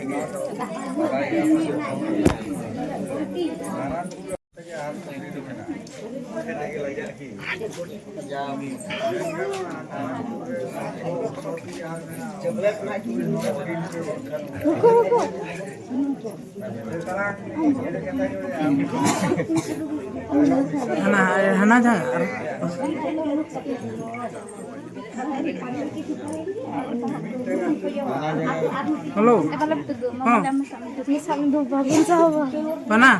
ᱱᱚᱣᱟ ᱫᱚ ᱵᱟᱲᱟᱭ ᱜᱮᱭᱟ ᱵᱚᱱ ᱡᱚᱛᱚ ᱦᱚᱲ᱾ ᱱᱟᱨᱟᱱᱯᱩᱨ ᱛᱮᱜᱮ ᱟᱨ ᱢᱚᱱᱫᱤᱨ ᱢᱮᱱᱟᱜᱼᱟ᱾ ᱡᱟ ᱢᱮᱱ ᱜᱟᱱᱚᱜᱼᱟ, ᱱᱟᱨᱟᱱᱯᱩᱨ ᱨᱮ ᱟᱨ ᱢᱮᱱᱟᱜᱼᱟ᱾ ᱦᱟᱱᱟ, ᱦᱟᱱᱟ ᱡᱟᱦᱟᱸ ᱟᱨ ᱦᱮᱞᱳ᱾ ᱦᱚᱸ᱾ ᱵᱟᱱᱟ?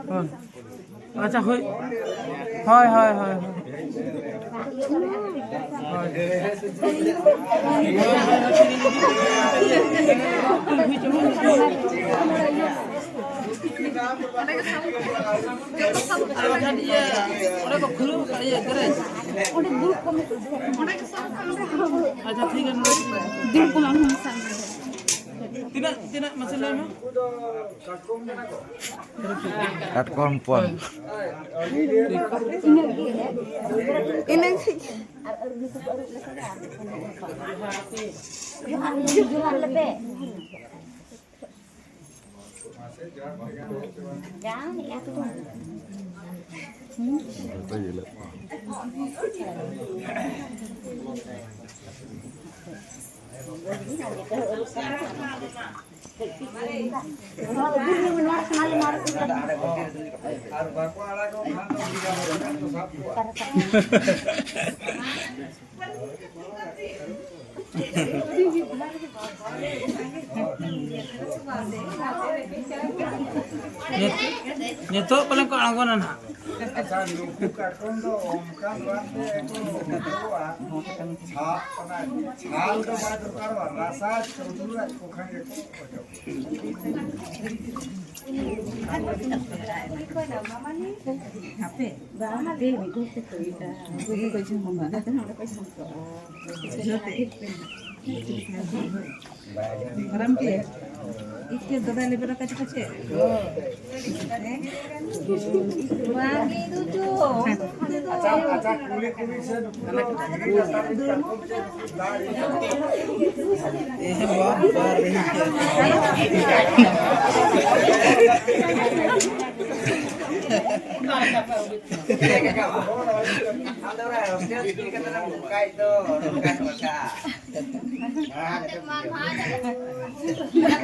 ᱦᱳᱭ᱾ ᱟᱪᱪᱷᱟ, ᱦᱳᱭ᱾ ᱦᱳᱭ, ᱦᱳᱭ, ᱦᱳᱭ, ᱦᱳᱭ᱾ ᱦᱳᱭ᱾ ᱚᱸᱰᱮ ᱠᱚ ᱠᱷᱩᱞᱟᱹᱣ ᱠᱟᱜᱼᱟ, ᱤᱭᱟᱹ, ᱜᱮᱨᱮᱡᱽ᱾ ᱚᱸᱰᱮ ᱫᱩᱲᱩᱵ ᱠᱚᱜ ᱢᱮ᱾ ᱟᱪᱪᱷᱟ, ᱴᱷᱤᱠ ᱜᱮᱭᱟ, ᱱᱚᱰᱮ᱾ ᱫᱩᱲᱩᱵ ᱠᱚᱜ ᱢᱮ, ᱟᱢ ᱦᱚᱸ ᱢᱮᱥᱟᱜ ᱢᱮ᱾ ᱛᱤᱱᱟᱹᱜ, ᱛᱤᱱᱟᱹᱜ ᱢᱟᱥᱮ ᱞᱟᱹᱭ ᱢᱮ? ᱠᱟᱴᱠᱚᱢ ᱦᱚᱯᱚᱱ᱾ ᱤᱱᱟᱹᱜ ᱜᱮ᱾ ᱤᱱᱟᱹᱜ ᱜᱮ᱾ ᱟᱨ ᱟᱹᱨᱩᱵ ᱞᱮᱠᱟ ᱠᱚ ᱟᱹᱨᱩᱵ ᱞᱮᱠᱟ ᱜᱮ᱾ ᱟᱨ ᱡᱚᱦᱟᱨ ᱞᱮᱯᱮ᱾ ᱡᱚᱛᱚ ᱧᱮᱞᱚᱜ ᱠᱟᱱᱟ᱾ ᱟᱨ ᱵᱟᱠᱚ ᱟᱲᱟᱜᱚᱜ ᱠᱷᱟᱱ ᱫᱚ ᱵᱤᱜᱷᱟ ᱵᱟᱨ ᱨᱮᱱᱟᱜ ᱠᱚ ᱥᱟᱵ ᱠᱚᱣᱟ᱾ ᱱᱤᱛ-, ᱱᱤᱛᱚᱜ ᱯᱟᱞᱮ ᱠᱚ ᱟᱬᱜᱚᱱᱟ ᱱᱟᱦᱟᱜ᱾ ᱟᱪᱪᱷᱟ, ᱱᱩᱠᱩ ᱠᱟᱴᱠᱚᱢ ᱫᱚ ᱚᱱᱠᱟᱱ ᱵᱟᱝ ᱛᱮ ᱠᱚ ᱩᱰᱩᱠᱚᱜᱼᱟ᱾ ᱪᱷᱟᱞ, ᱚᱱᱟ ᱪᱷᱟᱞ ᱫᱚ ᱵᱟᱭ ᱫᱚᱨᱠᱟᱨᱚᱜᱼᱟ, ᱨᱟᱥᱟ ᱪᱩᱰᱩᱨᱟᱜ ᱠᱚ ᱠᱷᱟᱱ ᱜᱮᱠᱚ ᱚᱪᱚᱜ᱾ ᱟᱨᱟᱢ ᱜᱮ᱾ ᱤᱪᱠᱟᱹ ᱫᱚ ᱵᱟᱭ ᱞᱮᱵᱮᱫ ᱟᱠᱟᱫ ᱪᱮᱫ? ᱵᱟᱝ ᱜᱮ, ᱤᱧ ᱫᱚ ᱪᱚ᱾ ᱟᱪᱪᱷᱟ, ᱟᱪᱪᱷᱟ, ᱠᱩᱞᱤ ᱠᱩᱞᱤ ᱥᱮ ᱱᱩᱠᱩ ᱫᱚ ᱫᱷᱤᱨᱤ ᱞᱟᱛᱟᱨ ᱨᱮ ᱠᱟᱴᱠᱚᱢ ᱪᱮᱫ ᱫᱟᱜ ᱨᱮ? ᱮ ᱵᱟᱵᱟ ᱨᱮ᱾ ᱟᱢ ᱫᱚ ᱚᱱᱟ hostel ᱤᱫᱤ ᱠᱟᱛᱮ ᱮᱢ ᱱᱚᱝᱠᱟᱭ ᱫᱚ, ᱱᱚᱝᱠᱟ ᱠᱚ ᱢᱮᱛᱟᱜᱼᱟ᱾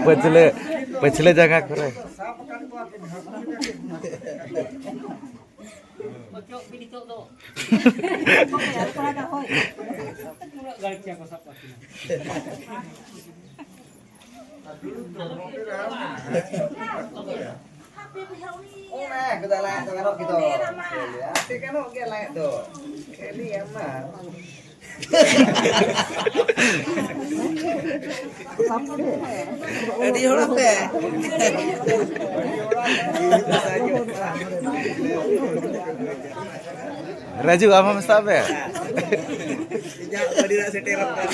ᱯᱟᱹᱪᱷᱞᱟᱹ, ᱯᱟᱹᱪᱷᱞᱟᱹ ᱡᱟᱭᱜᱟ ᱠᱚᱨᱮ᱾ ᱚᱪᱚᱜ ᱯᱮ ᱱᱤᱛᱚᱜ ᱫᱚ᱾ ᱩᱱᱟᱹᱜ ᱜᱟᱹᱲᱤ ᱪᱮᱫ ᱠᱚ ᱥᱟᱵ ᱠᱟᱜ ᱠᱤᱱᱟ᱾ ᱚᱱᱟ ᱠᱚᱫᱚ ᱟᱞᱟᱝᱟᱜ ᱫᱚ ᱜᱟᱱᱚᱜ ᱜᱮᱫᱚ᱾ ᱟᱯᱮ ᱜᱟᱱᱚᱜ ᱜᱮᱭᱟ ᱟᱞᱟᱝᱟᱜ ᱫᱚ᱾ ᱠᱷᱟᱹᱞᱤ ᱟᱢ ᱢᱟ᱾ ᱟᱹᱰᱤ ᱦᱚᱲ ᱟᱯᱮ᱾ ᱨᱟᱡᱩ, ᱟᱢ ᱦᱚᱸ ᱢᱮᱥᱟᱜ ᱢᱮ᱾ ᱤᱧᱟᱹᱜ ᱜᱟᱹᱰᱤ ᱨᱮ ᱥᱮᱴᱮᱨ ᱟᱠᱟᱱ᱾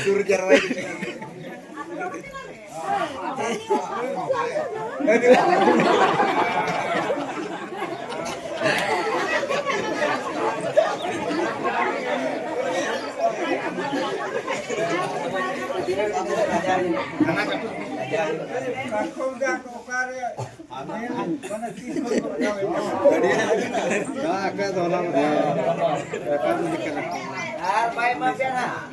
ᱥᱩᱨ ᱡᱟᱨᱣᱟᱭ᱾ ᱚᱠᱟᱨᱮ? ᱫᱟᱜ ᱟᱠᱟᱫ ᱫᱚ ᱚᱱᱟ ᱢᱟ ᱦᱮᱸ᱾ ᱵᱮᱯᱟᱨ ᱤᱫᱤ ᱠᱟᱱᱟ᱾ ᱟᱨ ᱵᱟᱭ ᱮᱢᱟ ᱯᱮᱭᱟ ᱱᱟᱦᱟᱜ᱾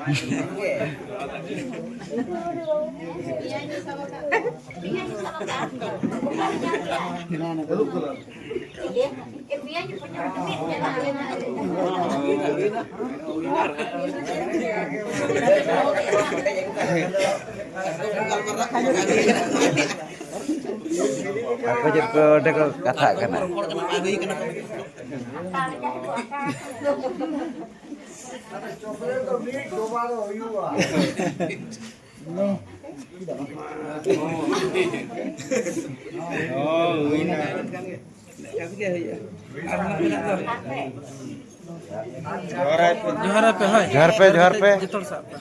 ᱟᱠᱚ ᱪᱮᱫ ᱠᱚ ᱚᱸᱰᱮ ᱠᱚ ᱠᱟᱛᱷᱟᱜ ᱠᱟᱱᱟ᱾ ᱪᱚᱠᱞᱮᱴ ᱫᱚ ᱢᱤᱫ ᱰᱚᱵᱟ ᱫᱚ ᱦᱩᱭᱩᱜᱼᱟ᱾ ᱡᱚᱦᱟᱨ ᱟᱯᱮ, ᱦᱳᱭ᱾ ᱡᱚᱦᱟᱨ ᱯᱮ, ᱡᱚᱦᱟᱨ ᱯᱮ᱾ ᱡᱚᱛᱚ ᱦᱚᱲ ᱥᱟᱵ ᱯᱮ᱾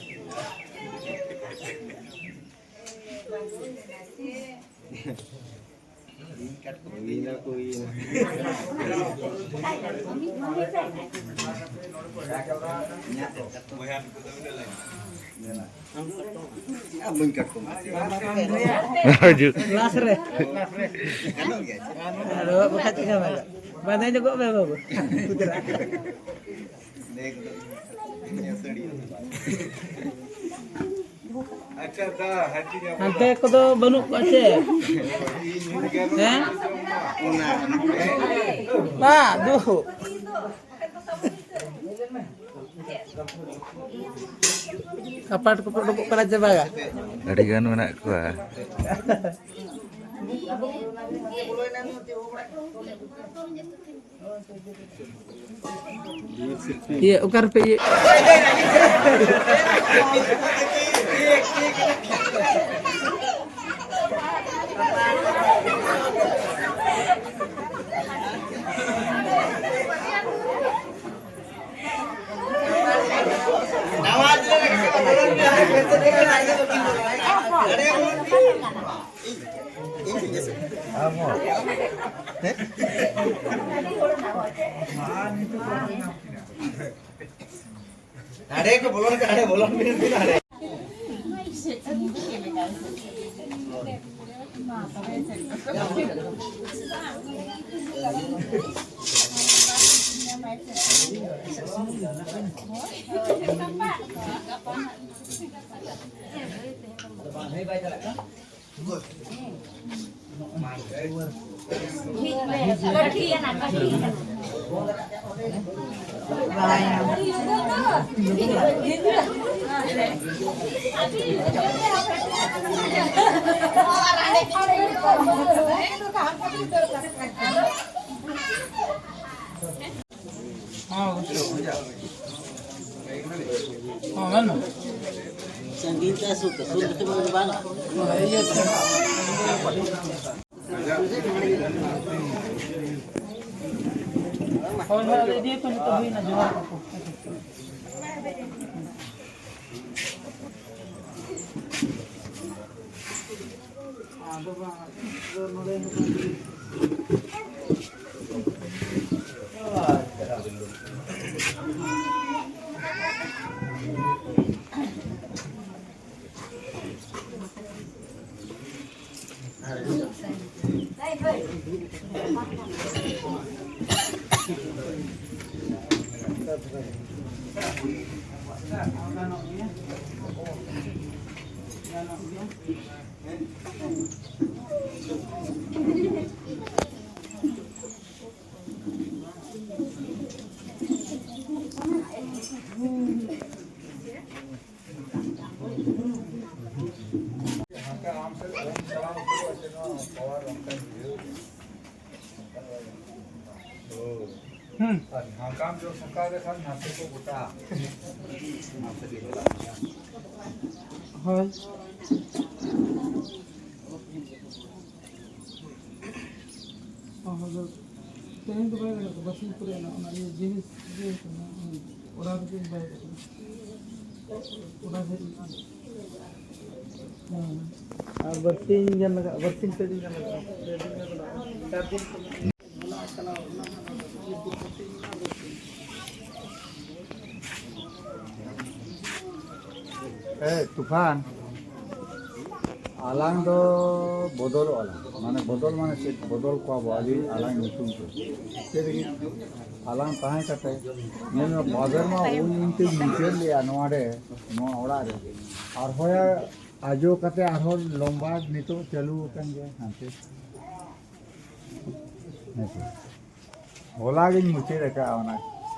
ᱞᱟᱥ ᱨᱮ᱾ ᱜᱟᱱᱚᱜ ᱜᱮᱭᱟ ᱪᱮ? ᱟᱫᱚ ᱵᱟᱠᱷᱟᱡ ᱪᱤᱠᱟᱹ ᱵᱟᱝ ᱜᱟᱱᱚᱜᱼᱟ? ᱵᱟᱸᱫᱮ ᱧᱚᱜᱚᱜ ᱢᱮ ᱵᱟᱹᱵᱩ᱾ ᱞᱟᱹᱭ ᱠᱚᱫᱚ ᱤᱧ ᱟᱹᱥᱟᱹᱲᱤᱭᱟᱹ ᱫᱚ ᱵᱟᱝ᱾ ᱦᱟᱱᱛᱮ ᱠᱚᱫᱚ ᱵᱟᱹᱱᱩᱜ ᱠᱚᱣᱟ ᱪᱮ? ᱦᱮᱸ? ᱚᱱᱟ ᱵᱟ, ᱫᱩ᱾ ᱠᱟᱯᱟᱴ ᱠᱚᱯᱮ ᱩᱰᱩᱠᱚᱜ ᱠᱟᱱᱟ ᱪᱮ ᱵᱟᱝᱟ? ᱟᱹᱰᱤ ᱜᱟᱱ ᱢᱮᱱᱟᱜ ᱠᱚᱣᱟ᱾ ᱤᱭᱟᱹ, ᱚᱠᱟ ᱨᱮᱯᱮ ᱤᱭᱟᱹ? ᱦᱟᱸᱰᱮ ᱠᱚ ᱵᱚᱞᱚᱱ ᱠᱟᱱᱟ, ᱦᱟᱸᱰᱮ ᱵᱚᱞᱚᱱ ᱵᱤᱱ ᱦᱟᱸᱰᱮ᱾ ᱦᱚᱸ, ᱜᱚᱢᱠᱮ᱾ ᱦᱚᱸ, ᱢᱮᱱ ᱢᱮ᱾ ᱥᱟᱺᱜᱤᱧ ᱛᱮ ᱥᱩᱨ ᱛᱮ, ᱥᱩᱨ ᱛᱮ ᱵᱟᱝ᱾ ᱦᱳᱭ, ᱦᱳᱭ, ᱟᱫᱚ ᱤᱫᱤᱭᱟᱠᱚ ᱱᱤᱛᱚᱜ ᱦᱩᱭᱱᱟ, ᱡᱚᱦᱟᱨ ᱠᱚ᱾ ᱟᱫᱚ ᱵᱟᱝ, ᱟᱫᱚ ᱱᱚᱰᱮ ᱦᱩᱸ᱾ ᱟᱨ ᱡᱷᱟᱲᱜᱨᱟᱢ ᱡᱚᱜ ᱥᱟᱯᱲᱟᱣ ᱞᱮᱠᱷᱟᱱ ᱱᱟᱛᱮ ᱠᱚ ᱜᱚᱴᱟ᱾ ᱦᱳᱭ᱾ ᱚ, ᱟᱫᱚ ᱛᱮᱦᱮᱧ ᱫᱚ ᱵᱟᱭ ᱜᱟᱱᱚᱜ ᱠᱟᱱᱟ, ᱵᱟᱨᱥᱤᱧ ᱯᱚᱨᱮ ᱚᱱᱟ, ᱚᱱᱟ ᱤᱭᱟᱹ ᱡᱤᱱᱤᱥ ᱤᱭᱟᱹ ᱠᱟᱱᱟ, order ᱜᱮ ᱵᱟᱭ ᱦᱮᱡ ᱠᱟᱱᱟ᱾ Order ᱦᱮᱡ ᱞᱮᱱᱠᱷᱟᱱ᱾ ᱦᱮᱸ᱾ ᱟᱨ ᱵᱟᱨᱥᱤᱧ ᱜᱟᱱ ᱞᱟᱜᱟᱜᱼᱟ, ᱵᱟᱨᱥᱤᱧ ᱯᱮ ᱫᱤᱱ ᱜᱟᱱ ᱞᱟᱜᱟᱜᱼᱟ, ᱯᱮ ᱫᱤᱱ ᱜᱟᱱ ᱞᱟᱜᱟᱜᱼᱟ, ᱪᱟᱨ ᱫᱤᱱ ᱠᱷᱚᱱ᱾ ᱮ, ᱛᱩᱯᱷᱟᱱ, ᱟᱞᱟᱝ ᱫᱚ ᱵᱚᱫᱚᱞᱚᱜᱼᱟ ᱞᱟᱝ᱾ ᱢᱟᱱᱮ, ᱵᱚᱫᱚᱞ ᱢᱟᱱᱮ ᱪᱮᱫ? ᱵᱚᱫᱚᱞ ᱠᱚᱣᱟ ᱵᱚ ᱟᱹᱰᱤ ᱟᱞᱟᱝ ᱧᱩᱛᱩᱢ ᱛᱮ᱾ ᱪᱮᱫ ᱞᱟᱹᱜᱤᱫ? ᱟᱞᱟᱝ ᱛᱟᱦᱮᱸ ᱠᱟᱛᱮ, ᱧᱮᱞ ᱢᱮ, ᱵᱟᱵᱮᱨ ᱢᱟ ᱩᱱ ᱤᱧ ᱛᱮᱧ ᱢᱩᱪᱟᱹᱫ ᱞᱮᱜᱼᱟ ᱱᱚᱣᱟ ᱨᱮ, ᱱᱚᱣᱟ ᱚᱲᱟᱜ ᱨᱮ᱾ ᱟᱨᱦᱚᱸ ᱟᱡᱚ ᱠᱟᱛᱮ ᱟᱨᱦᱚᱸ ᱞᱚᱢᱵᱟ ᱱᱤᱛᱚᱜ ᱪᱟᱹᱞᱩ ᱟᱠᱟᱱ ᱜᱮᱭᱟ ᱦᱟᱱᱛᱮ᱾ ᱦᱮᱸ ᱥᱮ᱾ ᱦᱚᱞᱟ ᱜᱤᱧ ᱢᱩᱪᱟᱹᱫ ᱟᱠᱟᱫᱼᱟ ᱚᱱᱟ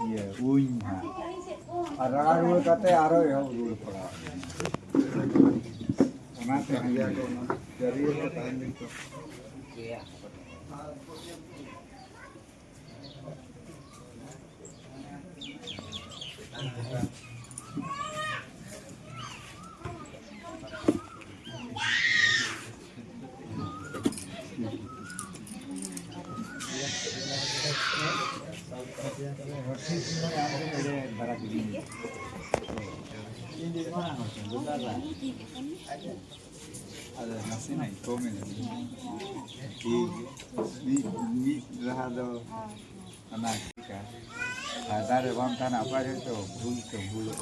ᱤᱭᱟᱹ ᱩᱧ ᱦᱟᱸᱜ᱾ ᱟᱨ ᱨᱟᱲᱟ ᱨᱩᱣᱟᱹᱲ ᱠᱟᱛᱮ ᱟᱨᱚ ᱮᱦᱚᱵ ᱨᱩᱣᱟᱹᱲ ᱯᱟᱲᱟᱣ ᱟᱠᱟᱱᱟ᱾ ᱚᱱᱟᱛᱮ ᱦᱟᱸᱜ ᱤᱭᱟᱹ ᱠᱚ ᱚᱱᱟ ᱡᱟᱹᱨᱤ ᱨᱮ ᱛᱟᱦᱮᱱ ᱜᱮ ᱛᱚ᱾ ᱟᱫᱚ ᱱᱟᱥᱮᱱᱟᱜ ᱤᱧ ᱠᱚᱢ ᱮᱱᱟ᱾ ᱴᱷᱤᱠ ᱜᱮᱭᱟ᱾ ᱢᱤᱫ, ᱢᱤᱫ ᱨᱟᱦᱟ ᱫᱚ ᱚᱱᱟ ᱪᱤᱠᱟ ᱯᱷᱟᱭᱫᱟ ᱨᱮ ᱵᱟᱢ ᱛᱟᱦᱮᱱᱟ, ᱚᱠᱟ ᱡᱚᱦᱚᱜ ᱪᱚ ᱵᱷᱩᱞ ᱪᱚ ᱵᱷᱩᱞᱚᱜ᱾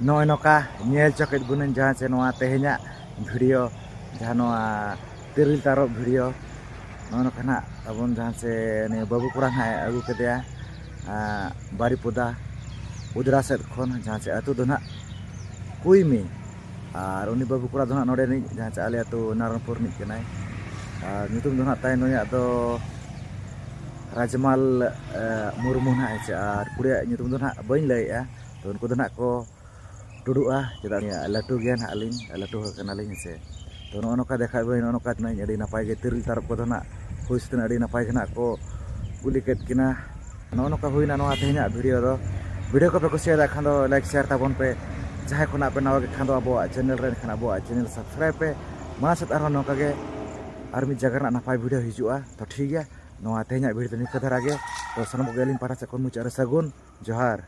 ᱱᱚᱜᱼᱚᱭ ᱱᱚᱝᱠᱟ ᱧᱮᱞ ᱪᱚ ᱠᱮᱫ ᱵᱚᱱᱟᱹᱧ ᱡᱟᱦᱟᱸ ᱪᱮ ᱱᱚᱣᱟ ᱛᱮᱦᱮᱧᱟᱜ video, ᱡᱟᱦᱟᱸ ᱱᱚᱣᱟ ᱛᱤᱨᱤᱞ ᱛᱟᱨᱚᱵ video, ᱱᱚᱜᱼᱚᱭ ᱱᱚᱝᱠᱟ ᱱᱟᱜ ᱛᱟᱵᱚᱱ ᱡᱟᱦᱟᱸ ᱪᱮ ᱱᱤᱭᱟᱹ ᱵᱟᱹᱵᱩ ᱠᱚᱲᱟ ᱱᱟᱜ ᱮ ᱟᱹᱜᱩ ᱠᱮᱫᱮᱭᱟ, ᱟᱸ, ᱵᱟᱨᱤᱯᱚᱫᱟ ᱩᱫᱽᱨᱟ ᱥᱮᱫ ᱠᱷᱚᱱ, ᱡᱟᱦᱟᱸ ᱪᱮ ᱟᱹᱛᱩ ᱫᱚ ᱱᱟᱜ ᱠᱩᱭᱢᱤ᱾ ᱟᱨ ᱩᱱᱤ ᱵᱟᱹᱵᱩ ᱠᱚᱲᱟ ᱫᱚ ᱱᱟᱜ ᱱᱚᱰᱮ ᱨᱤᱱᱤᱡ, ᱡᱟᱦᱟᱸ ᱪᱮ ᱟᱞᱮ ᱟᱹᱛᱩ ᱱᱟᱨᱟᱭᱚᱱᱯᱩᱨ ᱨᱤᱱᱤᱡ ᱠᱟᱱᱟᱭ᱾ ᱟᱨ ᱧᱩᱛᱩᱢ ᱫᱚ ᱱᱟᱜ ᱛᱟᱭ ᱱᱩᱭᱟᱜ ᱫᱚ ᱨᱟᱡᱽᱢᱟᱞ, ᱮ, ᱢᱩᱨᱢᱩ ᱱᱟᱜ ᱦᱮᱸ ᱪᱮ, ᱟᱨ ᱠᱩᱲᱤᱭᱟᱜ ᱧᱩᱛᱩᱢ ᱫᱚ ᱱᱟᱜ ᱵᱟᱹᱧ ᱞᱟᱹᱭᱮᱜᱼᱟ᱾ ᱛᱚ ᱩᱱᱠᱩ ᱫᱚ ᱱᱟᱜ ᱠᱚ ᱴᱩᱰᱩᱜᱼᱟ, ᱪᱮᱫᱟᱜ ᱞᱟᱹᱴᱩ ᱜᱮᱭᱟ ᱱᱟᱜ ᱞᱤᱧ, ᱞᱟᱹᱴᱩ ᱦᱚᱲ ᱠᱟᱱᱟᱞᱤᱧ ᱦᱮᱸ ᱥᱮ᱾ ᱛᱚ ᱱᱚᱜᱼᱚ ᱱᱚᱝᱠᱟ ᱫᱮᱠᱷᱟᱣ ᱵᱟᱹᱧ, ᱱᱚᱜᱼᱚ ᱱᱚᱝᱠᱟ ᱛᱤᱱᱟᱹᱜ ᱟᱹᱰᱤ ᱱᱟᱯᱟᱭ ᱜᱮ ᱛᱤᱨᱤᱞ ᱛᱟᱨᱚᱵ ᱠᱚᱫᱚ ᱱᱟᱜ ᱦᱩᱭ ᱥᱟᱹᱛ ᱮᱱᱟ, ᱟᱹᱰᱤ ᱱᱟᱯᱟᱭ ᱜᱮ ᱱᱟᱜ ᱠᱚ ᱠᱩᱞᱤ ᱠᱮᱫ ᱠᱤᱱᱟ᱾ ᱱᱚᱜᱼᱚ ᱱᱚᱝᱠᱟ ᱦᱩᱭᱱᱟ ᱱᱚᱣᱟ ᱛᱮᱦᱮᱧᱟᱜ video ᱫᱚ᱾ Video ᱠᱚᱯᱮ ᱠᱩᱥᱤᱭᱟᱫᱟ ᱠᱷᱟᱱ ᱫᱚ like share ᱛᱟᱵᱚᱱ ᱯᱮ᱾ ᱡᱟᱦᱟᱸᱭ ᱠᱷᱚᱱᱟᱜ ᱯᱮ ᱱᱟᱣᱟ ᱜᱮ ᱠᱷᱟᱱ ᱫᱚ ᱟᱵᱚᱣᱟᱜ channel ᱨᱮ, ᱮᱱᱠᱷᱟᱱ ᱟᱵᱚᱣᱟᱜ channel subscribe ᱯᱮ᱾ ᱢᱟᱲᱟᱝ ᱥᱮᱫ ᱟᱨᱦᱚᱸ ᱱᱚᱝᱠᱟ ᱜᱮ ᱟᱨ ᱢᱤᱫ ᱡᱟᱭᱜᱟ ᱨᱮᱱᱟᱜ ᱱᱟᱯᱟᱭ video ᱦᱤᱡᱩᱜᱼᱟ᱾ ᱛᱚ ᱴᱷᱤᱠ ᱜᱮᱭᱟ, ᱱᱚᱣᱟ ᱛᱮᱦᱮᱧᱟᱜ video ᱫᱚ ᱱᱤᱝᱠᱟᱹ ᱫᱷᱟᱨᱟ ᱜᱮ᱾ ᱛᱚ ᱥᱟᱱᱟᱢ ᱠᱚᱜᱮ ᱟᱹᱞᱤᱧ ᱯᱟᱦᱴᱟ ᱥᱮᱫ ᱠᱷᱚᱱ ᱢᱩᱪᱟᱹᱫ ᱨᱮ ᱥᱟᱹᱜᱩᱱ᱾ ᱡᱚᱦᱟᱨ᱾